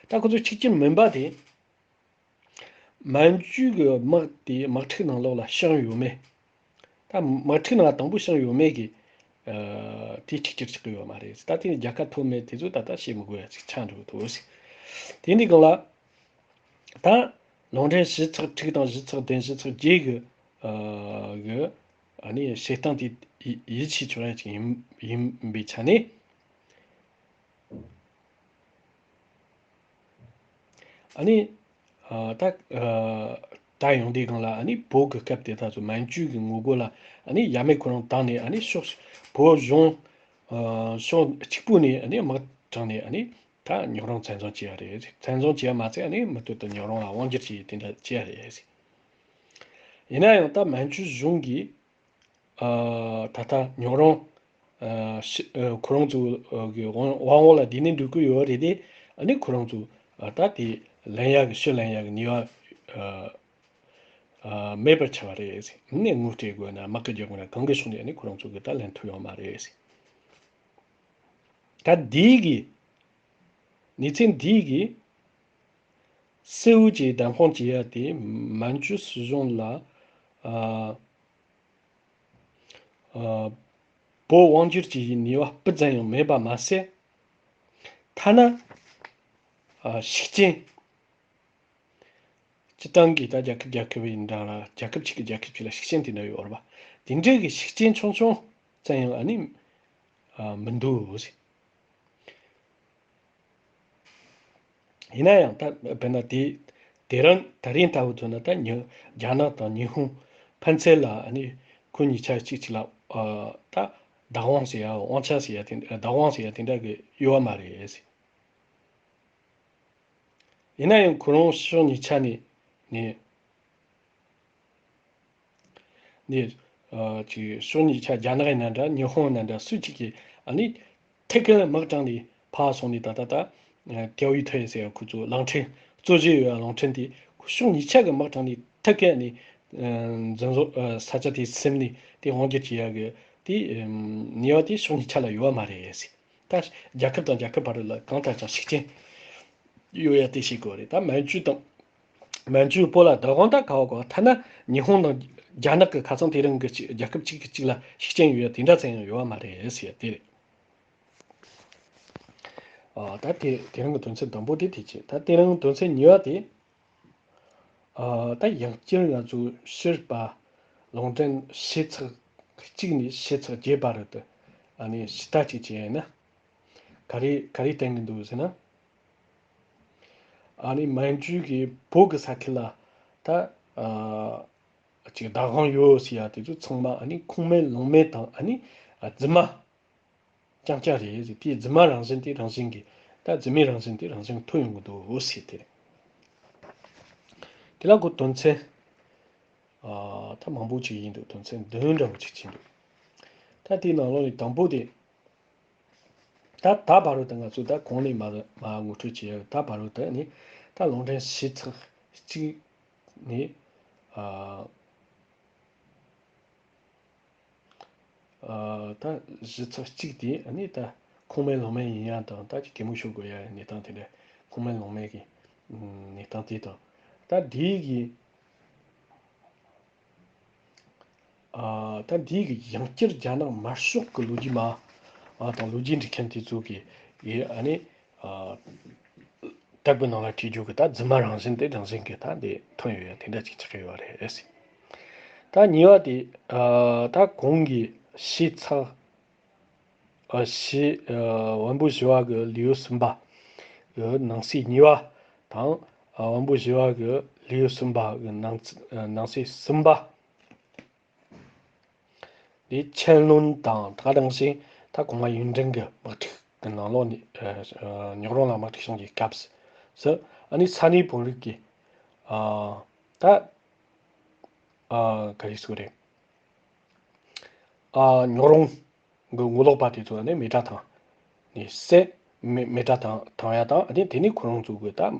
ད་ཁོ་ཚོ་གཅིག་གྱུར་མིན་པ་དེ། མན་ཇུ་གི་དམག་དེ་དམག་འཁྲུག་ནང་ལོགས་ལ་བྱུང་ཡོད་མེད། ད་དམག་འཁྲུག་ནང་དང་པོ་བྱུང་ཡོད་མེད་ཀྱི་ཨ་དེ་གཅིག་གྱུར་ཆགས་ཀྱི་ཡོད་མ་རེད། ད་དེ་ནི་རྒྱལ་ཁ་ཐོབ་མེད་དེ་ཚོ་ད་ལྟ་བཤད་མི་དགོས་ཡ་ཅིག་ཆགས་འགྲོ་གི་འདུག་ཟེར། དེ་འདི་སྒང་ལ་ད་ལུང་འདྲེན་བཞི་ཚེག་དྲུག་དང་བཞི་ཚེག་བདུན་བཞི་ཚེག་བརྒྱད་གི་ཨ་གི་ཨ་ནི་བྱེད་སྟངས་དེ་ཡིད་ཡིད་ཆེས་བྱེད་ཡ་ཅིག་ཡིན་ཡིན་པའི་ཆ་ནས། ཨ་ནི། ཨ་ད་ཨ་ད་ཡོང་དུས་སྒང་ལ་ཨ་ནི་བོད་ཀྱི་སྐབས་དེ་དག་ཚོ་མན་ཇུ་གི་ངོ་རྒོལ་ལ་ཨ་ནི་ཡ་མེད་ཁོ་རང་བཏང་ནས། ཨ་ནི་ཕྱོགས་བོད་གཞུང་ཨ་ཕྱོགས་གཅིག་པུ་ནས་ཨ་ནི་དམག་དྲངས་ནས། ཨ་ནི་ད་ཉག་རོང་བཙན་བཟུང་བྱས་ཡ་རེད། བཙན་བཟུང་བྱས་ཡ་མ་ཚད་ཨ་ནི་མུ་མཐུད་དུ་ཉག་རོང་ལ་དབང་སྒྱུར་བྱས་དེ་འདྲ་བྱས་ཡ་རེད། ཡིན་ན་ཡང་ད་མན་ཇུ་གཞུང་གིས་ཨ་ད་ལྟ་ཉག་རོང་ཨ་ཤི་ཨ་ཁོ་རང་ཚོ་ཨ་གི་དབང་དབང་འོག་ལ་བསྡུས་ནས་འགྲོ་གི་ཡོད་རེད་དེ། ཨ་ནི་ཁོ་རང་ཚོ་ཨ་ད་དེ་ལེན་ཡག་གི་ཕྱིར་ལེན་ཡག་གི་ནུས་པ་ཨ་ཨ་མེད་པར་ཆགས་པ་རེད། ཨ་ནི་དངུལ་སྤྲད་དགོས་ན་དམག་གི་རྒྱག་དགོས་ན་གང་གི་ཕྱོགས་ནས་ཨ་ནི་ཁོ་རང་ཚོ་གི་ད་ལེན་ཐུབ་ཡོད་མ་རེད། ད་འདིའི་གི་གནས་ཚུལ་འདིའི་གི་གསལ་བོ་ཅིག་བདམས་དཔང་བྱེད་ཡ་དེ་མན་ཇུ་སྲིད་གཞུང་ལ་ཨ་ཨ་བོད་དབང་སྒྱུར་གྱི་ནུས་པ་སྤུ་ཙམ་ཡང་མེད་པ་མ་ཟད། ཐ་ན་ཨ་ཤུགས་རྐྱེན། སྤྱིར་བཏང་གི་ད་རྒྱལ་ཁབ་རྒྱལ་ཁབ་ཡིན་འདྲ་ལ། རྒྱལ་ཁབ་གཅིག་གིས་རྒྱལ་ཁབ་གཅིག་ལ་ཤུགས་རྐྱེན་དེ་འདྲ་ཡོད་རེད་པ། དེ་འདྲའི་གི་ཤུགས་རྐྱེན་ཆུང་ཆུང་ཙམ་ཡང་ཨ་ནི་ཨ་མི་འདུག་ཟེར། ཡིན་ན་ཡང་ད་དཔེར་ན་དེ་དེ་རིང་ད་རིང་ལྟ་བུ་མཚོན་ན། ད་ཉི་རྒྱ་ནག་དང་ཉི་ཧོང་ཕན་ཚུན་ལ་ཨ་ནི་ཁོ་གཉིས་ཆ་གཅིག་གཅིག་ལ་ཨ་ད་བདག་དབང་ཟེར་ཡ། དབང་ཆ་ཟེར་ཡ་དེ། བདག་དབང་ཟེར་ཡ་དེ་འདྲ་གི་ཡོད་པ་མ་རེད་ཟེར། ཡིན་ན་ཡང་ཁོ་རང་ཕྱོགས་གཉིས་ཆ་ནས་ནས་ནས་ཨ་ཅིག་ཕྱོགས་གཉིས་ཆ་རྒྱ་ནག་ཡིན་ན་འདྲ། ཉི་ཧོང་ཡིན་ན་འདྲ། སུ་གཅིག་གིས་ཨ་ནི་ཐད་ཀར་དམག་དྲངས་ནས་ཕར་སོང་ནས། ད་ད་ད་ཨ་ཏེའོ་ཡི་ཐའེ་ཟེར་ཡ་ཁོ་ཚོ་གླིང་ཕྲན་རྩོད་གཞི་ཡོད་ཡ་གླིང་ཕྲན་དེ་ཕྱོགས་གཉིས་ཆ་གིས་དམག་དྲངས་ནས་ཐད་ཀར་ནས་ཨ་འཛིན་བཟུང་ཨ་ས་ཆ་དེ་ཟིན་ནས་དེ་དབང་སྒྱུར་བྱེད་ཡ་གི་དེ་ཨ་ནུས་པ་དེ་ཕྱོགས་གཉིས་ཆ་ལ་ཡོད་པ་མ་རེད་ཟེར། ད་རྒྱལ་ཁབ་དང་རྒྱལ་ཁབ་བར་ལ་གང་ལྟར་ཀྱང་ཤུགས་རྐྱེན་ཡོད་ཡ་དེ་ཤེས་དགོས་རེད། ད་མན་ཇུ་དང་། མན་ཇུ་བོད་ལ་བདག་དབང་ད་ག་བ་གོ། ཐ་ན་ཉི་ཧོང་དང་རྒྱ་ནག་གི་ཁ་སང་དེ་རིང་གི་གཅིག་རྒྱལ་ཁབ་གཅིག་གིས་གཅིག་ལ་ཤུགས་རྐྱེན་ཡོད་ཡ་དེ་འདྲ་ཙམ་ཡང་ཡོད་པ་མ་རེད་ཟེར་ཡ་དེ་རེད། ཨ་ད་དེ་དེ་རིང་གི་དོན་ཚན་དང་པོ་དེ་དེ་བྱས། ད་དེ་རིང་དོན་ཚན་གཉིས་པ་དེ། ཨ་ད་ཡང་བསྐྱར་ང་ཚོ་ཕྱིར་པ་ལུང་འདྲེན་བྱེད་ཚེག་གཅིག་ནས་བྱེད་ཚེག་བརྒྱད་བར་དུ་ཨ་ནི་ཕྱི་ལྟ་གཅིག་བྱས་ན། ག་རེ་ག་རེ་བསྟན་གྱི་འདུག་ཟེར་ན། ཨ་ནི་མན་ཇུ་གིས་བོད་ཀྱི་ས་ཁུལ་ལ་ད་ཨ་ཅིག་བདག་དབང་ཡོད་ཟེར་ཡ་དེ་ཚོ་ཚང་མ་ཨ་ནི་ཁུངས་མེད་ལུང་མེད་དང་། ཨ་ནི་ཨ་རྫུན་མ་རྐྱང་རྐྱང་རེད་ཟེར། དེའི་རྫུན་མ་རང་བཞིན་དེ་རང་བཞིན་གྱིས། ད་རྫུན་མའི་རང་བཞིན་དེ་རང་བཞིན་ཐོན་ཡོང་གི་འདུག་ཟེར་དེ་རེད། དེ་ལ་ཁོ་དོན་ཚན་ཨ་ད་མང་པོ་ཅིག་ཡིན་འདུག་དོན་ཚན་བདུན་འདྲ་བོ་ཅིག་ཕྱིན་འདུག་ད་དེའི་ནང་ལོགས་ནས་དང་པོ་དེ། ད་ད་བར་དུ་ང་ཚོས་ད་གོང་ནས་མར་མར་ངོ་སྤྲོད་བྱས་ཡོད། ད་བར་དུ་ནི་ད་ལུང་འདྲེན་བྱེད་ཚེག་གཅིག་ནས་ཨ་ཨ་ད་བཞི་ཚེག་གཅིག་དེ་ནི་ད་ཁུངས་མེད་ལུང་མེད་ཡིན་ཡ་དང་། ད་ཅིག་གད་མོ་ཤོར་དགོས་ཡ་གནས་སྟངས་དེ་འདྲ། ཁུངས་མེད་ལུང་མེད་ཀྱི་གནས་སྟངས་དེ་དང་། ད་དེའི་གི་ཨ་ད་འདིའི་གི་ཡང་བསྐྱར་རྒྱ་ནག་དམར་ཤོག་གི་ལོ་རྒྱུས་མ་ཨ་དང་ལོ་རྒྱུས་འབྲི་མཁན་དེ་ཚོ་གི་ཡི་ཨ་ནི་ཨ་དེབ་གི་ནང་ལ་བྲིས་རྒྱུ་གི་ད་རྫུན་མ་རང་བཞིན་དེ་རང་བཞིན་གི་ད་འདི་ཐོན་ཡོད་ཡ་དེ་འདྲ་ཅིག་ཆགས་ཡོད་རེད། ད་གཉིས་པ་དེ་ཨ་ད་གོང་གི་བྱས་ཚེག་ཨ་བྱས་ཨ་དབོན་པོ་ཞི་བ་གི་ལེའུ་གསུམ་པ་གི་ནང་གསེས་གཉིས་པ་དང་། ཨ་དབོན་པོ་ཞི་བ་གི་ལེའུ་གསུམ་པ་གི་ནང་ཚ་ནང་གསེས་གསུམ་པ། དེ་ཆན་ལུན་དང་། ད་ག་ནང་བཞིན་ད་གོང་མ་ཡུན་ཀྲེང་གི་དམག་འཁྲུག་གི་ནང་ལོགས་ནས་ཨ་ཨ་ཉོག་རོང་ལ་དམག་འཁྲུག་བྱུང་གི་སྐབས་སུ་ཨ་ནི་ས་གནས་བོད་རིགས་ཀྱི་ཨ་ད་ཨ་ག་རེ་ཟེར་དགོས་རེད། ཨ་ཉོག་རོང་གི་ངོ་ལོག་པ་དེ་ཚོ་ནི་མེ་དྲག་བཏང་ནས་བསད། མེ་མེ་དྲག་བཏང་བཏང་ཡ་དང་། ཨ་ནི་དེ་ནས་ཁོ་རང་ཚོ་གི་ད་ཨ་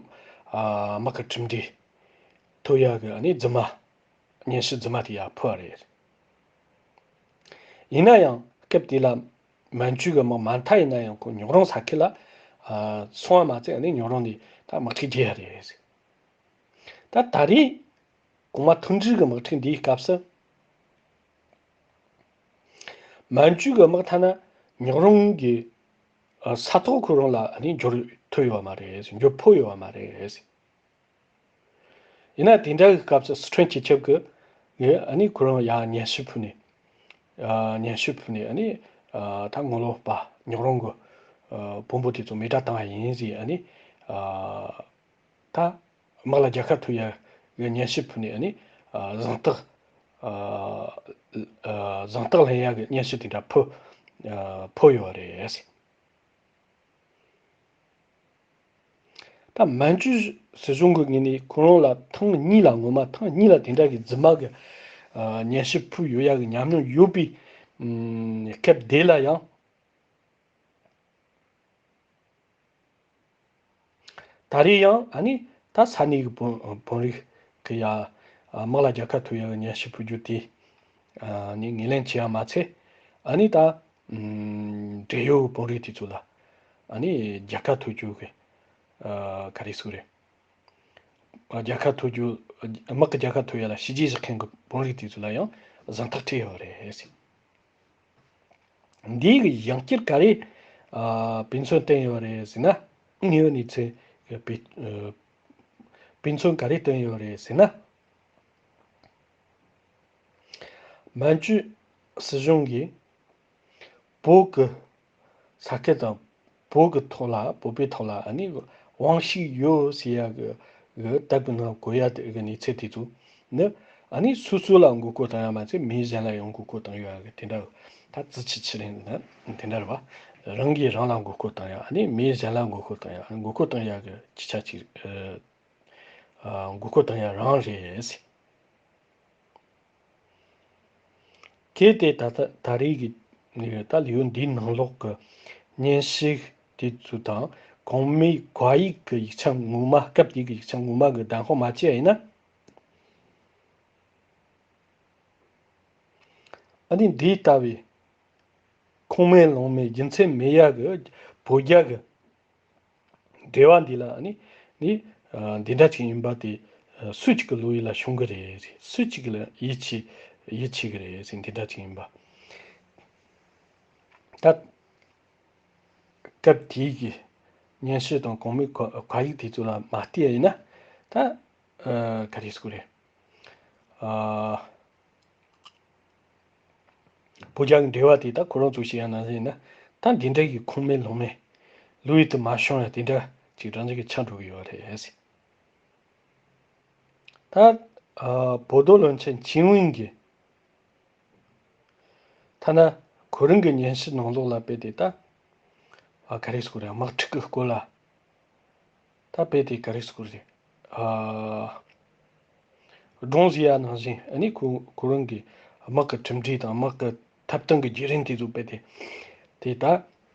དམག་གི་གྲུབ་འབྲས་ཐོབ་ཡ་གི་ཨ་ནི་རྫུན་མ་སྙན་ཞུ་རྫུན་མ་དེ་ཡར་ཕུལ་བ་རེད། ཡིན་ན་ཡང་སྐབས་དེ་ལ་མན་ཇུ་གི་དམག་མ་མཐའ་ཡིན་ན་ཡང་ཁོ་ཉོག་རོང་ས་ཁུལ་ལ་ཨ་སོང་བ་མ་ཚད། ཨ་ནི་ཉོག་རོང་ནས་ ད་དམག་འཁྲུག་རྒྱག་ཡ་རེད། ད་ད་རེས་གོང་མ་ཐུང་ཀྲི་གི་དམག་འཁྲུག་འདིའི་སྐབས་སུ། མན་ཇུ་གི་དམག་ཐ་ན་ཉག་རོང་གི་ཨ་ས་ཐོག་ཁོ་རང་ལ་ཨ་ནི་འབྱོར་ཐུབ་ཡོད་མ་རེད། འབྱོར་ཕོད་ཡོད་མ་རེད། ཡིན་ན་དེ་འདྲ་གི་སྐབས་སུ་སི་ཁྲོན་སྤྱི་ཁྱབ་ཀྱི་ཨ་ནི་ཁོ་རང་ཡར་སྙན་ཞུ་ཕུལ་ནས། ཨ་སྙན་ཞུ་ཕུལ་ནས་ཨ་ནི་ཨ་ད་ངོ་ལོག་པ་ཉག་རོང་གི་ཨ་བོན་པོ་དེ་ཚོ་མེ་དགྲ་བཏང་བ་ཡིན་ཟེར། ཨ་ནི་ཨ་ད་དམག་ལ་རྒྱལ་ཁ་ཐོབ་ཡ་གི་སྙན་ཞུ་ཕུལ་ནས། ཨ་ནི་ཨ་གཟེངས་རྟགས་ཨ་ཨ་གཟེངས་རྟགས་ལེན་ཡ་གི་སྙན་ཞུ་དེ་འདྲ་ཕུལ་ཨ་ཕུལ་ཡོད་རེད། ད་མན་ཇུ་སྲིད་གཞུང་གི་ངོས་ནས་ཁོ་རང་ལ་ཐེངས་གཉིས་ལ། ངོ་མ་ཐེངས་གཉིས་ལ་དེ་འདྲ་གི་རྫུན་མ་གི་ཨ་སྙན་ཞུ་ཕུལ་ཡོད་ཡ་གི་ཉམས་མྱོང་ཡོད་པའི་ཨམ་སྐབས་དེ་ལ་ཡང་། ད་རེས་ཡང་ཨ་ནི་ད་ས་གནས་ཀྱི་བོན་བོན་རིགས་ཀྱི་ཡ་ཨ་དམག་ལ་རྒྱལ་ཁ་ཐོབ་ཡ་གི་སྙན་ཞུ་ཕུལ་རྒྱུ་དེ་ཨ་ནི་ངོས་ལེན་བྱས་ཡ་མ་ཚད། ཨ་ནི་ད་ཨམ་བགྲེས་ཡོལ་གྱི་བོན་རིགས་དེ་ཚོ་ལ་ཨ་ནི་རྒྱལ་ཁ་ཐོབ་རྒྱུ་གི་ཨ་ག་རེ་ཟེར་དགོས་རེད། རྒྱལ་ཁ་ཐོབ་རྒྱུ། དམག་གི་རྒྱལ་ཁ་ཐོབ་ཡ་ལ་བྱས་རྗེས་བཞག་མཁན་གྱི་བོན་རིགས་དེ་ཚོ་ལ་ཡང་གཟེངས་རྟགས་སྤྲད་ཡོད་རེད། འདིའི་གི་ཡང་བསྐྱར་ག་རེ་ཨ་དཔེ་མཚོན་བསྟན་ཡོད་རེད་ཟེར་ན། དངོས་ཡོད་གནས་ཚུལ་གི་དཔེ་ཨ་དཔེ་མཚོན་ག་རེ་བསྟན་ཡོད་རེད་ཟེར་ན། མན་ཇུ་སྲིད་གཞུང་གིས་བོད་ཀྱི་ས་ཁུལ་དང་བོད་ཀྱི་ཐོག་ལ། བོད་པའི་ཐོག་ལ་ཨ་ནི་དབང་ཤུགས་ཡོད་ཟེར་ཡ་གི་གི་དེབ་ཀྱི་ནང་བཀོད་ཡ་དེ་གི་གནས་ཚུལ་དེ་ཚོ་ནི། ཨ་ནི་སོ་སོ་ལ་མགོ་སྐོར་བཏང་ཡ་མ་ཚད་མི་གཞན་ལ་ཡང་མགོ་སྐོར་བཏང་ཡོད་ཡ་གི་དེ་འདྲ། ད་ཙི་ཆི་ཆི་རེད་ན་དེ་འདྲ་རེད་བ། རང་གིས་རང་ལ་མགོ་སྐོར་བཏང་ཡ། ཨ་ནི་མི་གཞན་ལ་མགོ་སྐོར་བཏང་ཡ། མགོ་སྐོར་བཏང་ཡ་གི་ཅི་ཆ་ཅིག་ཨ་མགོ་སྐོར་བཏང་ཡ་རང་རེད། གལ་ཏེ་ད་ལྟ་ད་རེས་ཀྱི་ད་ལེའུ་འདིའི་ནང་ལོགས་ཀྱི་སྙན་ཞུ་དེ་ཚོ་དང་གོང་མའི་བཀའ་ཡིག་གི་ཡིག་ཆ་ངོ་མ། སྐབས་དེ་གི་ཡིག་ཆ་ངོ་མ་གི་གདམ་ག་མ་བྱས་ཡིན་ན། ཨ་ནི་འདི་ལྟ་བུའི་ཁུངས་མེད་ལུང་མེད་རྒྱུ་མཚན་མེད་ཡ་གི་བོད་རྒྱ་གི་འབྲེལ་བ་འདི་ལ་ཨ་ནི་ནི་ཨ་འདི་འདྲ་ཅིག་ཡིན་པ་དེ་ཨ་སུ་གཅིག་གི་བློ་ཡུལ་ལ་ཤོང་གི་རེད། སུ་གཅིག་ལ་ཡིད་ཆེས་ཡིད་ཆེས་གི་རེད་ཟེར། འདི་འདྲ་ཅིག་ཡིན་པ། ད་སྐབས་དེའི་གི་སྙན་ཞུ་དང་གོང་མའི་བཀའ་བཀའ་ཡིག་དེ་ཚོ་ལ་མ་བལྟས་ཡིན་ན། ད་ཨ་ག་རེ་ཟེར་དགོས་རེད། ཨ་བོད་རྒྱ་གི་འབྲེལ་བ་དེ་ད་ཁོ་རང་ཚོས་བཤད་ཡ་ནང་བཞིན་ཡིན་ན། ད་འདི་འདྲ་གི་ཁུངས་མེད་ལུང་མེད་བློ་ཡུལ་དུ་མ་ཤོང་ཡ་དེ་འདྲ་ཅིག་རང་བཞིན་གྱིས་ཆགས་འགྲོ་གི་ཡོད་རེད། ད་ཨ་བོད་རྡོར་བློན་ཆེན་ཆིང་ཝུན་གྱིས་ཐ་ན་ཁོ་རང་གི་སྙན་ཞུ་ནང་ལོགས་ལ་དཔེ་དེ་ད་ཨ་ག་རེ་ཟེར་དགོས་རེད། དམག་འཁྲུག་གི་སྐོར་ལ། ད་དཔེ་དེ་ག་རེ་ཟེར་དགོས་རེད། ཨ་སྒྲུང་ཟེར་ཡ་ནང་བཞིན། ཨ་ནི་ཁོ་ཁོ་རང་གི་དམག་གི་གྲུབ་འབྲས་དང་དམག་གི་ཐོབ་ཐང་གི་བརྒྱུད་རིམ་དེ་ཚོ་དཔེ་དེ་དེ་ད་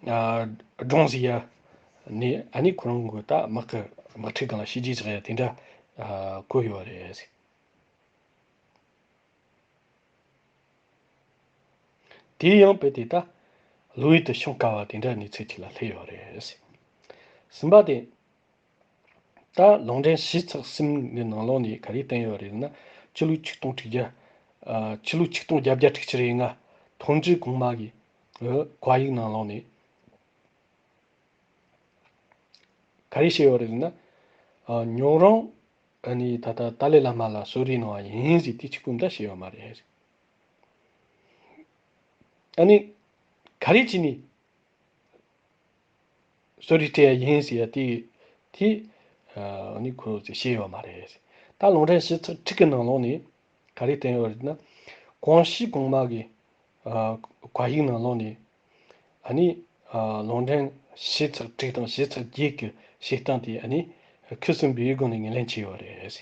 ཨ་སྒྲུང་ཟེར་ཡ་ནས། ཨ་ནི་ཁོ་རང་གི་ད་དམག་གི་དམག་འཁྲུག་སྒང་ལ་བྱས་རྗེས་བཞག་ཡ་དེ་འདྲ་ཨ་བཀོད་ཡོད་རེད། དེ་ཡང་དཔེ་དེ་ད་བློ་ཡུལ་དུ་ཤོང་དཀའ་བ་དེ་འདྲ་གནས་ཚུལ་ཅིག་ལ་སླེབས་ཡོད་རེད། གསུམ་པ་དེ། ད་ལུང་འདྲེན་ཞེ་ཚགས་གསུམ་གྱི་ནང་ལོགས་ནས་ག་རེ་བསྟན་ཡོད་རེད་ཟེར་ན། སྤྱི་ལོ་ཆིག་སྟོང་དྲུག་བརྒྱ། ཨ་སྤྱི་ལོ་ཆིག་སྟོང་བརྒྱད་བརྒྱ་དྲུག་ཅུ་རེ་ལྔ་ཐུང་ཀྲི་གོང་མ་གི་ཨ་བཀའ་ཡིག་ནང་ལོགས་ནས་ག་རེ་བཤད་ཡོད་རེད་ཟེར་ན། ཨ་ཉོག་རོང་ཨ་ནི་ད་ལྟ་ཏཱ་ལའི་བླ་མ་ལ་གསོལ་རས་གནང་བ་ཡིན་ཟེར་དེ་གཅིག་པུ་འདྲ་བཤད་ཡོད་མ་རེད། ཨ་ནི་ག་རེ་བྱས་ནས་གསོལ་རས་སྤྲད་ཡ་ཡིན་ཟེར་ཡ་དེ་དེ་ཨ་ནི་ཁོ་ཚོས་བཤད་ཡོད་མ་རེད། ད་ལུང་འདྲེན་ཞེ་ཚགས་དྲུག་གི་ནང་ལོགས་ནས་ག་རེ་བསྟན་ཡོད་རེད་ན། ཀོང་ཞི་གོང་མ་གི་ཨ་བཀའ་ཡིག་ནང་ལོགས་ནས་ཨ་ནི་ཨ་ལུང་འདྲེན་ཞེ་ཚགས་དྲུག་དང་ཞེ་ཚགས་བརྒྱད་ཀྱི་བཤད་སྟངས་དེ་ཨ་ནི་ཁུ་སིམ་པའི་སྒོ་ནས་ངོས་ལེན་བྱས་ཡོད་རེད།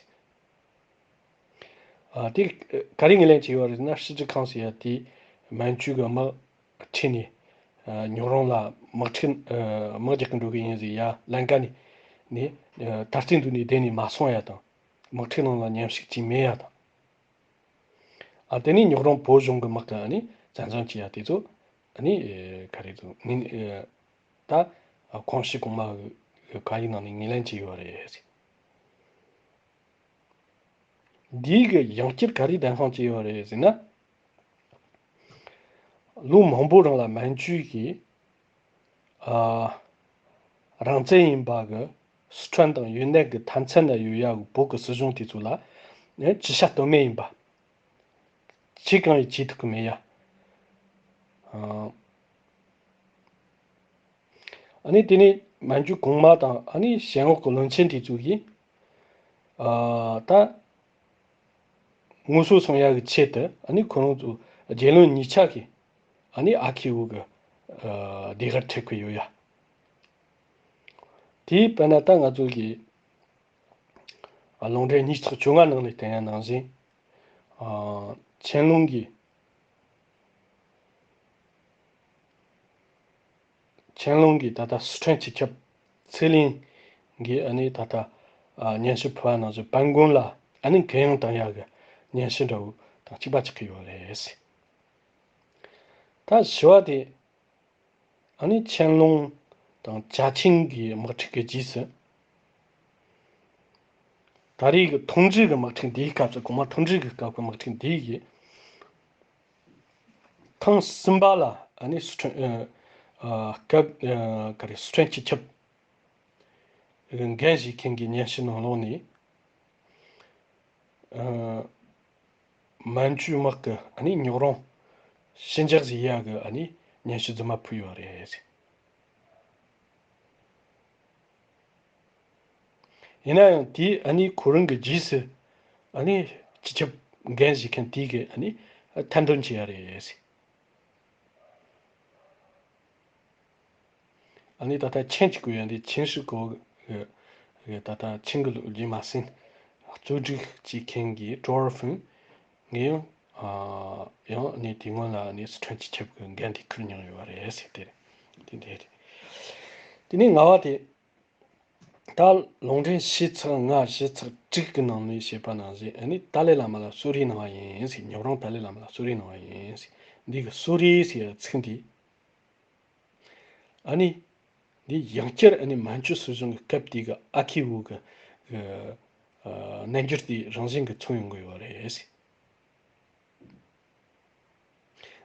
ཨ་དེ་ག་རེ་ངོས་ལེན་བྱས་ཡོད་རེད་ཟེར་ན། ཧྲི་ཅི་ཁང་ཟེར་ཡ་དེ་མན་ཇུ་གི་དམག་ཁྲིད་ནས་ཨ་ཉོག་རོང་ལ་དམག་ཁྲིད་ཨ་དམག་རྒྱག་གི་འགྲོ་གི་ཡིན་ཟེར་ཡ་ལན་ཀ་ནས་ནས་ཨ་ད་རྩིས་འདུག་ནས་བསྡད་ནས་མ་སོང་ཡ་དང་། དམག་ཁྲིད་ནང་ལ་མཉམ་ཞུགས་བྱས་མེད་ཡ་དང་། ཨ་དེ་ནས་ཉོག་རོང་བོད་གཞུང་གི་དམག་གི་ཨ་ནི་བཙན་བཟུང་བྱས་ཡ་དེ་ཚོ་ཨ་ནི་ཨེ་ག་རེ་ཚོ་ནི་ཨེ་ད་ཨ་ཀོང་ཞི་གོང་མ་ གི་བཀའ་ཡིག་ནང་ནས་ངོས་ལེན་བྱས་ཡོད་རེད། འདིའི་གི་ཡང་བསྐྱར་ག་རེ་བདེན་དཔང་བྱས་ཡོད་རེད་ཟེར་ན། ལོ་མང་པོ་རིང་ལ་མན་ཇུ་གིས་ཨ་རང་བཙན་ཡིན་པ་གི་སི་ཁྲོན་དང་ཡུན་ནན་གི་མཐའ་མཚམས་ན་ཡོད་ཡ་གི་བོད་གི་སྲིད་གཞུང་དེ་ཚོ་ལ་ནི་ཅི་བྱ་གཏོལ་མེད་ཡིན་པ། ཅི་གང་ཡང་བྱེད་ཐུབ་གི་མེད་ཡ། ཨ་ཨ་ནི་དེ་ནས་མན་ཇུ་གོང་མ་དང་ཨ་ནི་གཞན་འོག་གི་བློན་ཆེན་དེ་ཚོ་གིས་ཨ་ད་ངོ་སོ་སྲུང་ཡ་གི་ཆེད་དུ་ཨ་ནི་ཁོ་རང་ཚོ་རྒྱལ་བློན་གཉིས་ཆ་གི་ཨ་ནི་ཨ་ཁེ་བོ་གི་ཨ་ཟློས་གར་ཁྲིད་གི་ཡོད་ཡ། དེའི་དཔེར་ན་ད་ང་ཚོ་གི་ཨ་ལུང་འདྲེན་ཉིས་ཚེག་བཅོ་ལྔ་ནང་ལ་བསྟན་ཡ་ནང་བཞིན། ཨ་ཆན་ལུང་གིས་ཆན་ལུང་གིས་ད་ལྟ་སི་ཁྲོན་སྤྱི་ཁྱབ་ཚེ་གླིང་གིས་ཨ་ནི་ད་ལྟ་ཨ་སྙན་ཞུ་ཕུལ་བ་ནང་བཞིན་པན་ཀུན་ལ་ཨ་ནི་གུ་ཡངས་བཏང་ཡ་གི་སྙན་ཞུ་འདྲ་བོ་དང་གཅིག་པ་ཆགས་ཀྱི་ཡོད་རེད། ད་བཞི་བ་དེ་ཨ་ནི་ཆན་ལུང་དང་ཅཱ་ཆིང་གི་དམག་འཁྲུག་གི་རྗེས་སུ། ད་རེས་ཀྱི་ཐུང་ཀྲི་གི་དམག་འཁྲུག་འདིའི་སྐབས་སུ་གོང་མ་ཐུང་ཀྲི་གི་སྐབས་ཀྱི་དམག་འཁྲུག་འདི་ཡི་ཐེངས་གསུམ་པ་ལ་ཨ་ནི་སི་ཁྲོན་ཨ་ཨ་སྐབས་ཨ་ག་རེ་སི་ཁྲོན་སྤྱི་ཁྱབ་འགན་བཞེས་མཁན་གྱི་སྙན་ཞུ་ནང་ལོགས་ནས། ཨ་མན་ཇུ་དམག་གི་ཨ་ནི་རྙོག་རང་ཞི་འཇགས་བཟོ་ཡག་གི་ཨ་ནི་སྙན་ཞུ་རྫུན་མ་ཕུལ་ཡོད་རེད། ཡིན་ན་ཡང་དེའི་ཨ་ནི་ཁོ་རང་གི་རྗེས་སུ་ཨ་ནི་སྤྱི་ཁྱབ་འགན་བཞེས་མཁན་དེ་གི་ཨ་ནི་ཐེར་འདོན་བྱས་ཡ་རེད། ཨ་ནི་ད་ལྟ་ཆིན་གཅིག་གོ་ཡ་འདི་ཆིན་ཧྲི་གོ་གི་ད་ལྟ་ཆིན་གི་ལོ་རྒྱུས་མ་ཟིན་གཙོ་སྒྲིག་བྱེད་མཁན་གྱི་ཀྲོར་ཧྥུན་ངས་ཡང་ཨ་ཡང་ནས་དེ་སྔོན་ལ་ནས་སི་ཁྲོན་སྤྱི་ཁྱབ་ཀྱི་འགན་དེ་ཁུར་མྱོང་ཡོད་རེད་ཟེར་ཏེ་དེ་འདྲ་རེད། དེ་ནས་ལྔ་བ་དེ་ད་ལུང་འདྲེན་བཞི་ཚེག་ལྔ་བཞི་ཚེག་དྲུག་གི་ནང་ནས་བཤད་པ་ནང་བཞིན་ཨ་ནི་ཏཱ་ལའི་བླ་མ་ལ་གསོལ་རས་གནང་བ་ཡིན་ཟེར། ཉོབ་རང་ཏཱ་ལའི་བླ་མ་ལ་གསོལ་རས་གནང་བ་ཡིན་ཟེར། འདི་གི་གསོལ་རས་ཟེར་ཚིག་འདི། ཨ་ནི། འདི་ཡང་བསྐྱར་ཨ་ནི་མན་ཇུ་སྲིད་གཞུང་གི་སྐབས་དེ་གི་ཨ་ཁེ་བོ་གི་གི་ཨ་རྣལ་འབྱོར་དེ་རང་བཞིན་གྱིས་མཚོན་ཡོང་གི་ཡོད་རེད།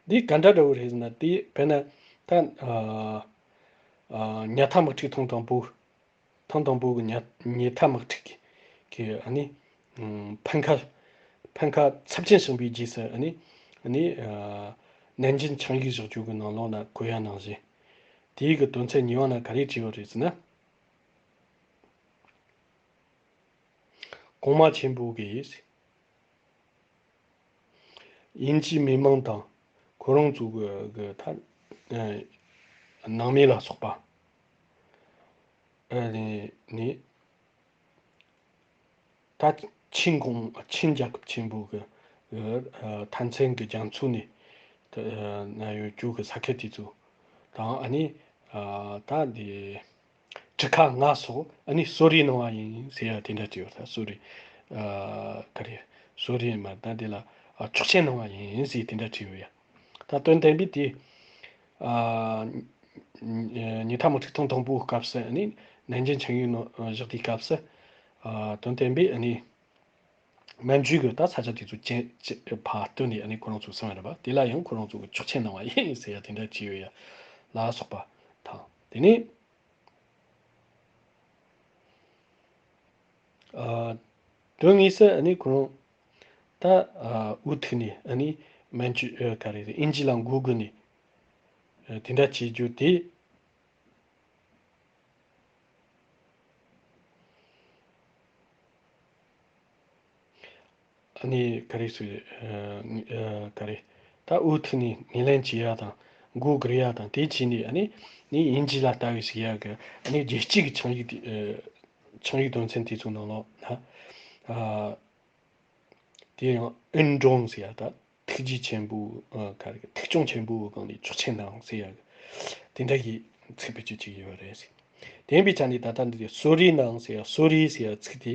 འདི་ག་འདྲ་འདྲ་བོ་རེད་ཟེར་ན་དེ་དཔེར་ན་ད་ཨ་ཨ་ཉ་ཐ་དམག་འཁྲུག་ཐེངས་དང་པོ། ཐེངས་དང་པོ་གི་ཉ་ཉ་ཐ་དམག་འཁྲུག་གི་གི་ཨ་ནི་ཨམ་ཕན་ཁ་ཕན་ཁ་ཚབས་ཆེན་བྱུང་བའི་རྗེས་སུ་ཨ་ནི་ཨ་ནི་ཨ་ནན་ཅིན་ཆིངས་ཡིག་བཞག་རྒྱུ་གི་ནང་ལོགས་ན་གོ་ཡ་ནང་བཞིན། དེའི་གི་དོན་ཚན་གཉིས་པ་ན་ག་རེ་བྲིས་ཡོད་རེད་ཟེར་ན། གོང་མ་ཆེན་པོ་གིས་དབྱིན་ཇིའི་མི་མང་དང་ཁོ་རང་ཚོ་གི་གི་ད་ཨ་ནང་མི་ལ་སོགས་པ་ཨ་ནི་ནི། ད་ཆིན་གོང་ཆིན་རྒྱལ་ཁབ་ཆེན་པོ་གི་ཨ་མཐའ་མཚན་གི་རྒྱ་མཚོ་ནས་ད་ན་ཡོད་རྒྱུ་གི་ས་ཁུལ་དེ་ཚོ་དང་ཨ་ནི་ཨ་ད་འདི་གྲུ་ཁ་ལྔ་སོགས་ཨ་ནི་གསོལ་རས་གནང་བ་ཡིན་ཟེར་ཡ་དེ་འདྲ་བྲིས་ཡོད། ད་གསོལ་རས་ཨ་ག་རེ་གསོལ་རས་མ་ད་འདི་ལ་ཨ་ཆོག་མཆན་གནང་བ་ཡིན་ཟེར་དེ་འདྲ་བྲིས་ཡོད་ཡ། ད་དོན་དམ་པའི་དེ། ཨ་ཉི་ཐ་དམག་འཁྲུག་ཐེངས་དང་པོའི་སྐབས་སུ་ནི་ནན་ཅིན་ཆིངས་ཡིག་ནང་བཞག་དུས་སྐབས་སུ། ཨ་དོན་དམ་པའི་ནི་མན་ཇུ་གི་ད་ས་ཆ་དེ་ཚོ་ཅན་ཅན་ཕར་བཏོན་ནས་ནི་ཁོ་རང་ཚོ་སོང་བ་རེད་པ། དེ་ལ་ཡང་ཁོ་རང་ཚོ་གི་ཆོག་མཆན་གནང་བ་ཡིན་ཟེར་ཡ་དེ་འདྲ་བྲིས་ཡོད་ཡ་ལ་སོགས་པ་དང་། དེ་ནི། ཨ་དོན་དངོས་སུ་ཨ་ནི་ཁོ་རང་ད་ཨ་འུ་ཐུག་ནས་ཨ་ནི་མན་ཇུ་ཨ་ག་རེ་རེད། དབྱིན་ཇི་ལ་མགོ་སྒུར་ནས་ཨ་དེ་འདྲ་བྱེད་རྒྱུ་དེ། ཨ་ནི་ག་རེ་ཟེར། ཨ་ག་རེ། ད་འུ་ཐུག་ནས་ངོས་ལེན་བྱེད་ཡ་དང་མགོ་སྒུར་ཡ་དང་དེ་བྱས་ནས་ཨ་ནི་ནི་དབྱིན་ཇི་ལ་ལྟ་བའི་ཞིག་ཡ་གི་ཨ་ནི་རྒྱལ་སྤྱི་གི་ཆིངས་ཡིག་དེ་ཨ་ཆིངས་ཡིག་དོན་ཚན་དེ་ཚོ་ནང་ལོགས་ན་ཨ་དེ་ཡང་ཨུན་ཀྲོང་ཟེར་ཡ་ད་ཐུགས་རྗེ་ཆེན་པོ་ཨ་ག་རེ་ཐུགས་སྐྱོང་ཆེན་པོའི་སྒང་ནས་ཆོག་མཆན་གནང་ཟེར་ཡ་གི་དེ་འདྲ་གི་ཚིག་བེད་སྤྱོད་བྱེད་ཀྱི་ཡོད་རེད། དེ་ཡིན་པའི་ཆ་ནས་ད་ལྟ་འདི་གསོལ་རས་གནང་ཟེར་ཡ་གསོལ་རས་ཟེར་ཡ་ཚིག་དེ།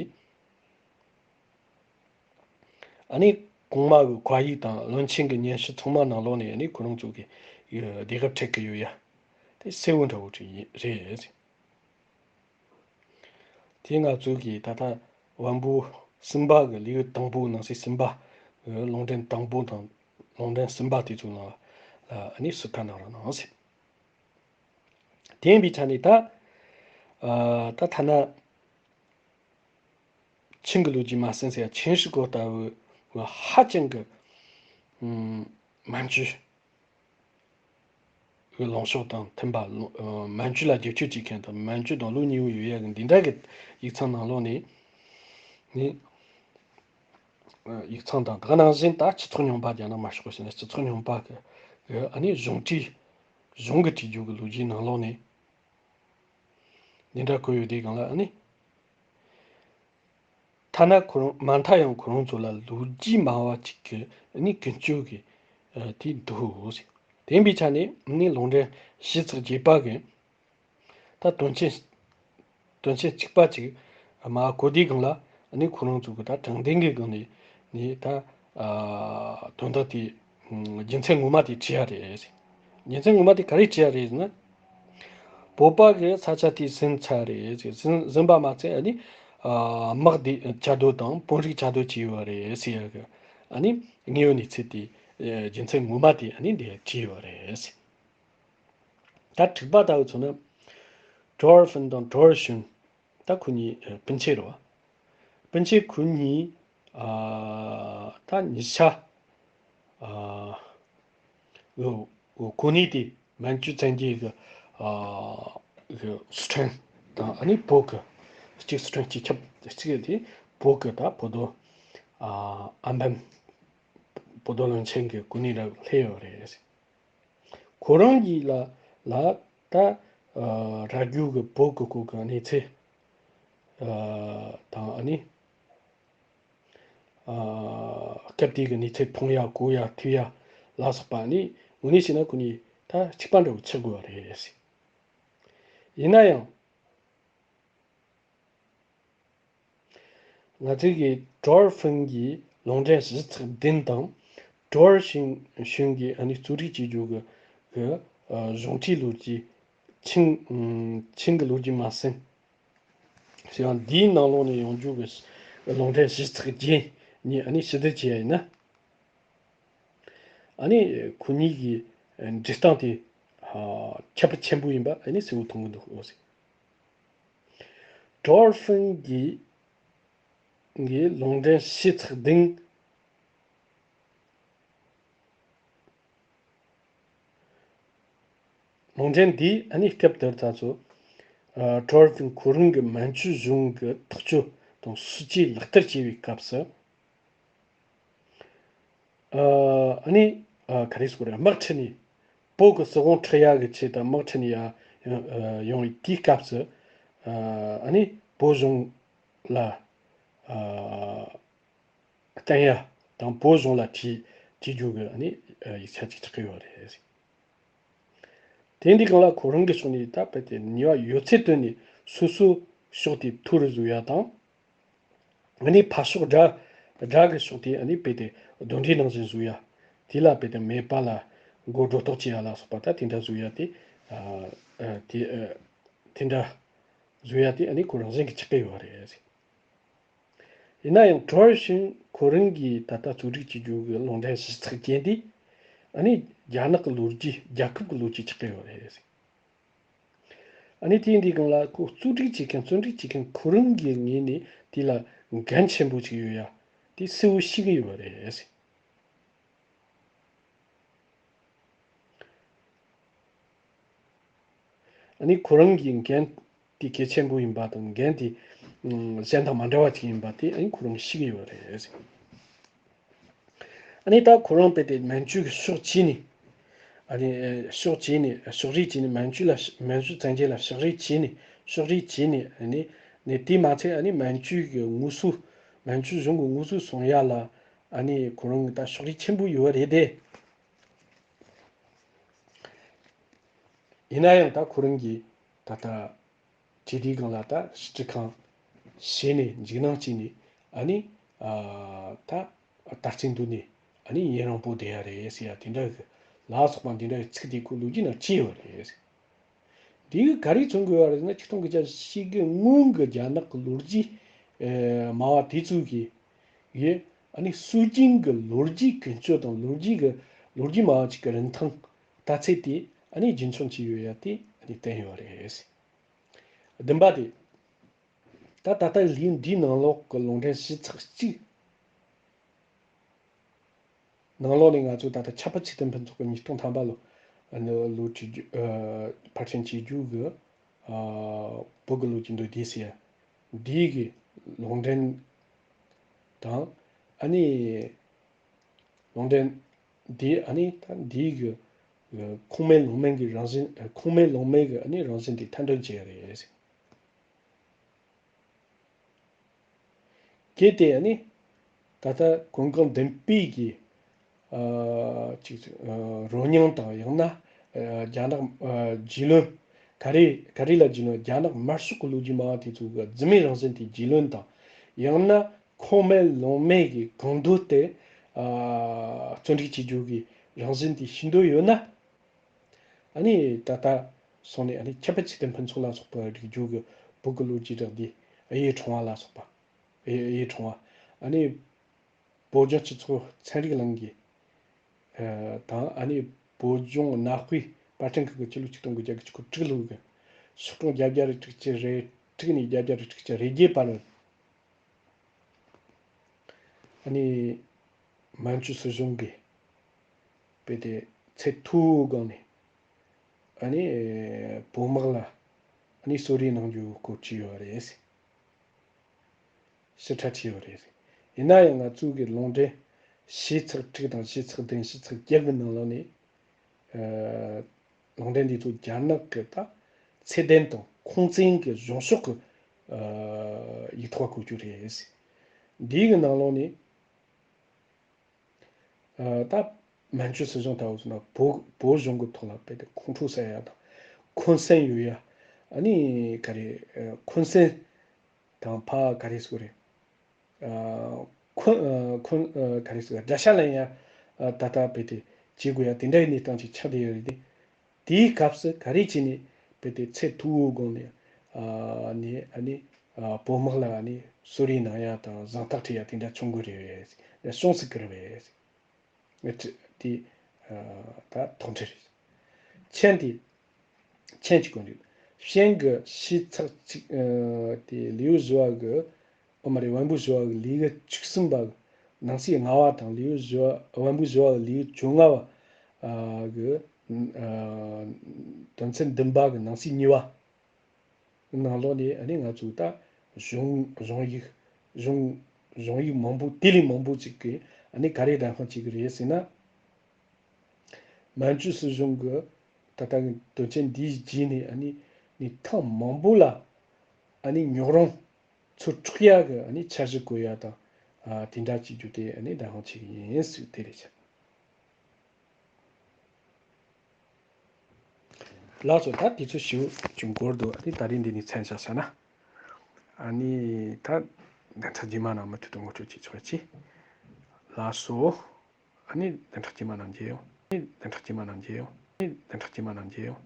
ཨ་ནི་གོང་མ་གི་བཀའ་ཡིག་དང་བློན་ཆེན་གྱི་སྙན་ཞུ་ཚང་མ་ནང་ལོགས་ནས་ཨ་ནི་ཁོ་རང་ཚོ་གི་ཡི་བདེ་སྐབས་འཕྲད་ཀྱི་ཡོད་ཡ། དེ་གསལ་བོ་འདྲ་བོ་ཅིག་ཡིན་རེད། དེ་ང་ཚོ་གི་ད་ལྟ་བམ་པོ་གསུམ་པ་གི་ལེའུ་དང་པོ་ནང་གསེས་གསུམ་པ་གི་ལུང་འདྲེན་དང་པོ་དང་ལུང་འདྲེན་གསུམ་པ་དེ་ཚོ་ནང་ལ་ཨ་ནི་ཟུར་ཁ་གནང་རོགས་གནང་ཟེར། དེ་ཡིན་པའི་ཆ་ནས་ད་ཨ་ད་ཐ་ན་ཆིང་གི་ལོ་རྒྱུས་མ་ཟིན་ཟེར་ཡ་ཆིང་ཧྲི་ཀོ་ལྟ་བུ་ཧ་ཅང་གི་ཨུམ་མན་ཇུ་གི་ལངས་ཕྱོགས་དང་མཐུན་པ། ལོ་ཨ་མན་ཇུ་ལ་རྒྱབ་སྐྱོར་བྱེད་མཁན་དང་མན་ཇུ་དང་ལོ་ཉེ་བོ་ཡོད་ཡ་གི་འདི་འདྲ་གི་ཡིག་ཚང་ནང་ལོགས་ནས་ནི་ཨ་ཡིག་ཚང་དང་དེ་ག་ནང་བཞིན་ད་སྤྱི་ཚོགས་རྙིང་པ་རྒྱ་ནག་མ་ཤོག་ཟེར་ན་སྤྱི་ཚོགས་རྙིང་པ་གི་གི་ཨ་ནི་གཞུང་འབྲེལ་གཞུང་གི་བྲིས་རྒྱུ་གི་ལོ་རྒྱུས་ནང་ལོགས་ནས་འདི་འདྲ་བཀོད་ཡོད་དེ་གང་ལ་ཨ་ནི། ཐ་ན་ཁོ་རང་མ་མཐའ་ཡང་ཁོ་རང་ཚོ་ལ་ལོ་རྒྱུས་སྨྲ་བ་གཅིག་གི་ནི་ཀུན་སྤྱོད་ཀྱི་ཨ་དེ་འདུག་ཟེར། དེ་ཡིན་པའི་ཆ་ནས་ནི་ལུང་འདྲེན་བཞི་ཚེག་བརྒྱད་པ་གི་ད་དོན་ཆེན་དོན་ཆེན་གཅིག་པ་གཅིག་མ་གོ་དུས་སྒང་ལ་ནི་ཁོ་རང་ཚོ་གི་ད་དྲང་བདེན་གྱི་སྒང་ནས་ནི་ད་ཨ་དོན་དག་དེ་རྒྱུ་མཚན་ངོ་མ་དེ་བྲིས་ཡ་རེད། རྒྱུ་མཚན་ངོ་མ་དེ་ག་རེ་བྲིས་ཡ་རེད་ཟེར་ན། བོད་པ་གི་ས་ཆ་དེ་ཟིན་ཚར་རེད་ཟེར། ཟིན་ཟིན་པ་མ་ཚད་ཨ་ནི་ཨ་དམག་དེ་བཅའ་སྡོད་དང་དཔོན་རིགས་བཅའ་སྡོད་བྱས་ཡོད་རེད་ཟེར་ཡ་གི་ཨ་ནི་དངོས་ཡོད་གནས་ཚུལ་དེ་ཨ་རྒྱུ་མཚན་ངོ་མ་དེ་ཨ་ནི་འདི་བྲིས་ཡོད་རེད་ཟེར། ད་དྲུག་པ་ལྟ་བུ་མཚོན་ན་ཀྲོར་ཧྥིན་དང་ཀྲོར་ཞུན། ད་ཁོ་གཉིས་ཨ་སྤུན་མཆེད་རེད་བ། སྤུན་མཆེད་ཁོ་གཉིས་ཨ་ད་ཉེ་ཆར་ཨ་གོ་གནས་དེ་མན་ཇུ་བཙན་རྒྱལ་གྱི་ཨ་གི་སི་ཁྲོན་དང་ཨ་ནི་བོད་ཀྱི་གཅིག་སི་ཁྲོན་གཅིག་ཁྱབ་གཅིག་དེ་བོད་ཀྱི་ད་བོད་དོ་ཨ་ཨམ་བན་བོད་དོ་བློན་ཆེན་གྱི་གོ་གནས་ལ་སླེབས་ཡོད་རེད། ཁོ་རང་གིས་ལ་ལ་ད་ཨ་ར་རྒྱུད་ཀྱི་བོད་ཀྱི་སྐོར་གྱི་གནས་ཚུལ་ཨ་དང་ཨ་ནི་ཨ་སྐབས་དེའི་གི་གནས་ཚུལ་མཐོང་ཡ་གོ་ཡ་ཐོས་ཡ་ལ་སོགས་པ་ནི་དངོས་གནས་བྱས་ན་ཁོ་གཉིས་ད་གཅིག་པ་འདྲ་བོ་ཆགས་དགོས་པ་རེད། ཡིན་ན་ཡང་། ང་ཚོས་ཀྱི་ཀྲོར་ཧྥིན་གྱི་ལུང་འདྲེན་བཞི་ཚེག་བདུན་དང་ཀྲོར་ཞིང་ཞུན་གྱི་ཨ་ནི་གཙོ་སྒྲིག་བྱེད་རྒྱུ་གི་གི་ཨ་གཞུང་འབྲེལ་ལོ་རྒྱུས་ཆིང་ཨམ་ཆིང་གི་ལོ་རྒྱུས་མ་ཟིན་ཞེས་པ་འདིའི་ནང་ལོགས་ནས་ཡོང་རྒྱུ་གི་ལུང་འདྲེན་བཞི་ཚེག་བརྒྱད་གཉིས་ཨ་ནི་ཕྱིར་བསྡུ་བྱས་ཡ་ཡིན་ན། ཨ་ནི་ཁོ་གཉིས་ཀྱི་འབྲི་སྟངས་དེ་ཨ་ཁྱད་པར་ཆེན་པོ་ཡིན་པ་ཨ་ནི་གསལ་བོ་མཐོང་གི་འདུག་ཟེར། ཀྲོར་ཧྥིན་གྱི་གི་ལུང་འདྲེན་བཞི་ཚེག་བདུན། ལུང་འདྲེན་འདིས་ཨ་ནི་སྐབས་དེར་ད་ཚོ་ཨ་ཀྲོར་ཧྥིན་ཁོ་རང་གི་མན་ཇུ་གཞུང་གི་ཐག་གཅོད་དང་སྲིད་ཇུས་ལག་བསྟར་བྱས་པའི་སྐབས་སུ། ཨ་ནི་ཨ་ག་རེ་ཟེར་དགོས་རེད། དམག་ཁྲིད་ནས་བོད་ཀྱི་སྲིད་དབང་ཁྲིད་ཡག་གི་ཆེད་དུ་དམག་ཁྲིད་ནས་ཡ་ཡོང་བའི་དེའི་སྐབས་སུ་ཨ་ནི་བོད་གཞུང་ལ་ཨ་བསྟན་ཡ་དང་བོད་གཞུང་ལ་དྲིས་དྲིས་རྒྱུ་གི་ཨ་ནི་ཡིག་ཆ་ཅིག་ཆགས་ཀྱི་ཡོད་རེད། དེ་འདི་སྒང་ལ་ཁོ་རང་གི་ཕྱོགས་ནས་ད་རྦད་དེ་ནུས་པ་ཡོད་ཚད་བཏོན་ནས་སོ་སོའི་ཕྱོགས་དེ་མཐོ་རུ་བཟོ་ཡ་དང་། ཨ་ནི་ཕར་ཕྱོགས་དགྲ་དགྲ་གི་ཕྱོགས་དེ་ཨ་ནི་རྦད་དེ་གདོན་འདྲེ་ནང་བཞིན་བཟོ་ཡ། དེ་ལ་རྦད་དེ་མེད་པ་ལ་མགོ་སྒྲོ་འདོགས་བྱེད་ཡ་ལ་སོགས་པ་ད་དེ་འདྲ་བཟོ་ཡ་དེ་ཨ་ཨ་དེ་ཨ་དེ་འདྲ་བཟོ་ཡ་དེ་ཨ་ནི་ཁོ་རང་བཞིན་གྱིས་ཆགས་ཀྱི་ཡོད་རེད། ཡིན་ན་ཡང་ཀྲོར་ཞིང་ཁོ་རང་གིས་ད་ལྟ་གཙོ་སྒྲིག་བྱེད་རྒྱུ་གི་ལུང་འདྲེན་བཞི་ཚེག་བརྒྱད་འདི་ཨ་ནི་རྒྱ་ནག་གི་ལོ་རྒྱུས་རྒྱལ་ཁབ་ཀྱི་ལོ་རྒྱུས་ཆགས་ཀྱི་ཡོད་རེད། ཨ་ནི་དེ་འདི་སྒང་ལ་ཁོ་གཙོ་སྒྲིག་བྱེད་མཁན་གཙོ་སྒྲིག་བྱེད་མཁན་ཁོ་རང་གི་ངོས་ནས་དེ་ལ་འགན་ཆེན་པོ་ཅིག་ཡོད་ཡ་དེ་གསལ་བོ་ཤེས་ཀྱི་ཡོད་རེད། ཨ་ནི་ཁོ་རང་གི་འགན་དེ་གལ་ཆེན་པོ་ཡིན་པ་དང་འགན་དེ་ཨམ་གཞན་དང་མ་འདྲ་བ་ཅིག་ཡིན་པ་དེ་ཨ་ནི་ཁོ་རང་ཤེས་ཀྱི་ཡོད་རེད། ཨ་ནི་ད་ཁོ་རང་རྦད་དེ་མན་ཇུ་གི་ཕྱོགས་བྱས་ནས་ཨ་ནི་ཕྱོགས་བྱས་ནས་ཕྱོགས་རིས་བྱས་ནས་མན་ཇུ་ལ་མན་ཇུ་བཙན་རྒྱལ་ལ་ཕྱོགས་རིས་བྱས་ནས་ཕྱོགས་རིས་བྱས་ནས་ཨ་ནི་ནས་དེ་མ་ཚད་ཨ་ནི་མན་ཇུ་གི་ངོ་སོ་མན་ཇུ་གཞུང་གི་ངོ་སོ་བཟུང་ཡ་ལ་ཨ་ནི་ཁོ་རང་གི་ད་ཕྱོགས་རིས་ཆེན་པོ་ཡོད་རེད་དེ། ཡིན་ན་ཡང་ད་ཁོ་རང་གིས་ད་ལྟ་བྱས་དུས་སྒང་ལ་ད་སྤྱི་ཁང་བྱས་ནས་འཇིགས་སྣང་སྐྱེས་ནས་ཨ་ནི་ཨ་ད་ད་རྩིས་འདུག་ནས་ཨ་ནི་ཡུན་རིང་པོ་བསྡད་ཡ་རེད་ཟེར་ཡ་དེ་འདྲ་གི་ལ་སོགས་པ་འདི་འདྲ་གི་ཚིག་དེ་ཁོ་ལོ་རྒྱུས་ནང་བྲིས་ཡོད་རེད། དེ་གིས་ག་རེ་མཚོན་དགོས་པ་རེད་ཟེར་ན། ཆིག་སྟོང་དགུ་བརྒྱ་བཞི་བཅུ་ཞེ་དགུ་སྔོན་གྱི་རྒྱ་ནག་གི་ལོ་རྒྱུས་ཨེ་སྨྲ་བ་དེ་ཚོ་གིས་ཡེ་ཨ་ནི་སྲོལ་རྒྱུན་གྱི་ལོ་རྒྱུས་ཀུན་སྤྱོད་དང་ལོ་རྒྱུས་ཀྱི་ལོ་རྒྱུས་སྨྲ་བ་ཅིག་གི་རིན་ཐང་ལྟ་ཚུལ་དེ་ཨ་ནི་རྒྱུན་འཁྱོངས་བྱས་ཡོད་ཡ་དེ་ཨ་ནི་བསྟན་ཡོད་རེད། བདུན་པ་དེ། ད་ད་ལྟ་ལེའུ་འདིའི་ནང་ལོགས་ཀྱི་ལུང་འདྲེན་བྱེད་ཚགས་གཅིག་ནང་ལོགས་ནས་ང་ཚོས་ད་ལྟ་ཁྱད་པར་ཚིག་དོན་ཕུན་ཚོགས་ཀྱི་ཉིས་སྟོང་ཐམ་པ་ལོ་ཨ་ནི་ལོ་བྲིས་རྒྱུ་ཨ་ཕར་ཕྱིན་བྱེད་རྒྱུ་གི་ཨ་བོད་ཀྱི་ལོ་རྒྱུས་མདོར་བསྡུས་ཟེར་ཡ་འདི་གི་ལུང་འདྲེན་དང་། ཨ་ནི་ལུང་འདྲེན་འདི་ཨ་ནི་ད་འདི་གི་ཁུངས་མེད་ལུང་མེད་ཀྱི་རང་བཞིན། ཁུངས་མེད་ལུང་མེད་ཀྱི་ཨ་ནི་རང་བཞིན་དེ་མཐའ་འདུལ་བྱས་རེད། གལ་ཏེ་ཨ་ནི་ད་ལྟ་གོང་འོག་འདུན་སྤོས་ཀྱི་ཨ་ཅིག་ཨ་རོལ་མྱོང་དང་། ཡང་ན་ཨ་རྒྱ་ནག་ཨ་རྒྱུས་ལོན། ག་རེ་ག་རེ་ལ་རྒྱུས་ལོན། རྒྱ་ནག་དམར་ཤོག་གི་ལོ་རྒྱུས་སྨྲ་བ་དེ་ཚོ་གི་རྫུན་མའི་རང་བཞིན་དེ་རྒྱུས་ལོན་དང་། ཡང་ན་ཁུངས་མེད་ལུང་མེད་ཀྱི་གང་འདོད་དེ་ཨ་རྩོམ་སྒྲིག་བྱེད་རྒྱུ་གི་རང་བཞིན་དེ་ཤེས་འདོད་ཡོད་ན། ཨ་ནི་ད་ལྟ་སོང་ནས་ཨ་ནི་ཁྱད་པར་ཚིག་དོན་ཕུན་ཚོགས་ལ་སོགས་པ་བསྒྲིག་རྒྱུ་གི་བོད་ཀྱི་ལོ་རྒྱུས་སྒྲིག་འདི་གཡུ་ཡི་ཕྲེང་བ་ལ་སོགས་པ། གཡུ་ཡི་ཕྲེང་བ། ཨ་ནི་བོད་ལྗོངས་སྤྱི་ཚོགས་ཚན་རིག་གླིང་གི་ཨ་དང་། ཨ་ནི་བོད་ལྗོངས་གནའ་དཔེ་པར་སྐྲུན་ཁང་གི་སྤྱི་ལོ་ཆིག་སྟོང་དགུ་བརྒྱ་དགུ་བཅུ་གོ་དྲུག་ལོ་གི་སོ་ཀྲུང་བརྒྱད་བརྒྱ་རེ་དྲུག་ཅུ་རེ་དྲུག་ནས་བརྒྱད་བརྒྱ་རེ་དྲུག་ཅུ་རེ་བརྒྱད་བར། ཨ་ནི་མན་ཇུ་སྲིད་གཞུང་གིས་རྦད་དེ་ཚད་མཐོ་བོའི་སྒང་ནས་ཨ་ནི་བོད་དམག་ལ་ཨ་ནི་གསོད་རེས་གནང་རྒྱུའི་སྐོར་བྲིས་ཡོད་རེད། ཞིབ་ཕྲ་བྲིས་ཡོད་རེད། ཡིན་ན་ཡང་ང་ཚོའི་གི་ལུང་འདྲེན་ཞེ་ཚིག་དྲུག་དང་ཞེ་ཚིག་བདུན། ཞེ་ཚིག་བརྒྱད་ཀྱི་ནང་ལོགས་ནས། ཨ་ལུང་འདྲེན་འདི་ཚོ་རྒྱ་ནག་གི་ད་ཚད་ལྡན་དང་ཁུངས་བཙན་གྱི་གཞུང་ཤོག་གི་ཨ་ཡིག་ཐོག་བཀོད་རྒྱུ་རེད། འདིའི་གི་ནང་ལོགས་ནས་ཨ་ད་མན་ཇུ་སྲིད་གཞུང་ལྟ་བུ་ཟེར་ན་བོད་བོད་གཞུང་གི་ཐོག་ལ་རྦད་དེ་ཁོང་ཁྲོ་ཟ་ཡ་དང་འཁོན་སེམས་ཡོད་ཡ། ཨ་ནི་ག་རེ་ཨ་འཁོན་སེམས་དང་ཕ་ག་རེ་ཟེར་རེད། ཨ་འཁོན་ཨ་འཁོན་ཨ་ག་རེ་ཟེར། དགྲ་ཤ་ལེན་ཡ་ཨ་ད་ལྟ་རྦད་དེ་བྱེད་དགོས་ཡ་དེ་འདྲའི་གནས་སྟངས་ཅིག་ཆགས་བསྡད་ཡོད་རེད་དེ། དེའི་སྐབས་སུ་ག་རེ་བྱས་ནས་རྦད་དེ་ཚད་མཐོ་བོའི་སྒང་ནས་ཨ་ནི་ཨ་ནི་ཨ་བོད་དམག་ལ་ཨ་ནི་གསོད་རེས་གནང་ཡ་དང་གཟེངས་རྟགས་སྤྲད་ཡ་དེ་འདྲ་བྱུང་དགོས་རེད་པས། གཞུང་སུ་བཀུར་བས། དེ་ཨ་ད་དོགས་འདྲི་རེད། མཆན་དེ། མཆན་གཅིག་གོ་འདུག་མཆན་གྱི་ཕྱི་ཚེག་གཅིག་ཨ་དེ་ལེའུ་བཞི་བ་གི། ཨོ་མ་རེད། དབང་པོ་བཞི་བ་གི་ལེའུ་བཅུ་གསུམ་པ་གི་ནང་གསེས་ལྔ་བ་དང་། ལེའུ་བཞི་བ། དབང་པོ་བཞི་བ་གི་ལེའུ་བཅོ་ལྔ་བ་ཨ་གི་ཨ་དོན་ཚན་བདུན་པ་གི་ནང་གསེས་གཉིས་པ་ནང་ལོགས་ནས་ཨ་ནི་ང་ཚོས་ད་གཞུང་གཞུང་ཡིག་གཞུང་གཞུང་ཡིག་མང་པོ་དེ་ལས་མང་པོ་ཅིག་གིས་ཨ་ནི་ག་རེ་སྒྲ་སྒྲོགས་བྱེད་ཀྱི་རེད་ཟེར་ན། མན་ཇུ་སྲིད་གཞུང་གིས་ད་ལྟ་གི་དོན་རྐྱེན་འདིའི་རྗེས་ནས་ཨ་ནི་ནི་ཐེངས་མང་པོ་ལ་ཨ་ནི་ཉོག་རོང་ཚུར་འཕྲོག་ཡག་གི་ཨ་ནི་འཆར་གཞི་བཀོད་ཡ་དང་། ཨ་དེ་འདྲ་བྱེད་རྒྱུ་དེ་ཨ་ནི་སྒྲ་སྒྲོགས་བྱེད་ཀྱི་ཡིན་ཟེར་དེ་རེད་ཤག་ལགས་སོ། ད་དེ་ཚོ་ཞེ་པོ་ཅིག་འགོར་འདུག་ཨ་ནི་ད་རིང་འདི་ནས་མཚམས་བཞག་བྱས་ན། ཨ་ནི་ད་བདུན་ཕྲག་རྗེས་མ་ནང་མུ་མཐུད་དུ་ངོ་སྤྲོད་བྱེད་ཆོག་ཅིག་ལགས་སོ། ཨ་ནི་བདུན་ཕྲག་རྗེས་མ་ནང་མཇལ་ཡོང་། ཨ་ནི་བདུན་ཕྲག་རྗེས་མ་ནང་མཇལ་ཡོང་། ཨ་ནི་བདུན་ཕྲག་རྗེས་མ་ནང་མཇལ་ཡོང་།